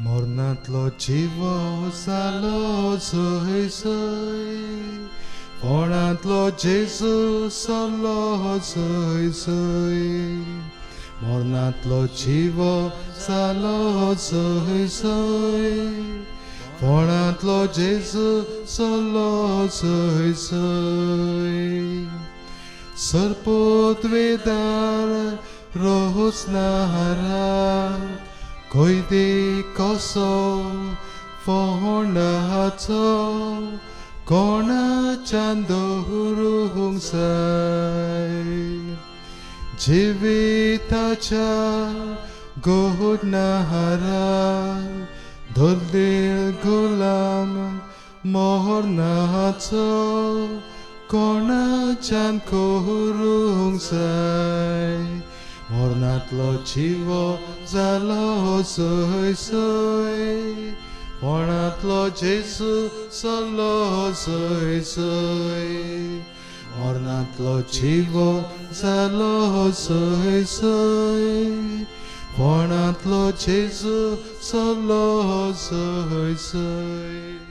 मरणांतलो जिवो जालो जय जय, फोंडांतलो जेजू सरलो जय जय, मरणांतलो जिवो जालो जय जय, फोंडांतलो जेजू सरलो जय जय। सर्पोद्वेदार रोस नारा कोयदे कसो फोंडाचो कोणाच्यान दवरूंक जाय, जिविताच्या गोडनाहारा धरलेल गुलाम मोहरनाचो कोणाच्यान करूंक जाय, मरणांतलो जिवो जालो जय जय, फोंडांतलो जेजू चल्लो जय जय. मरणांतलो जिवो जालो जय जय. फोंडांतलो जेजू चल्लो जय जय.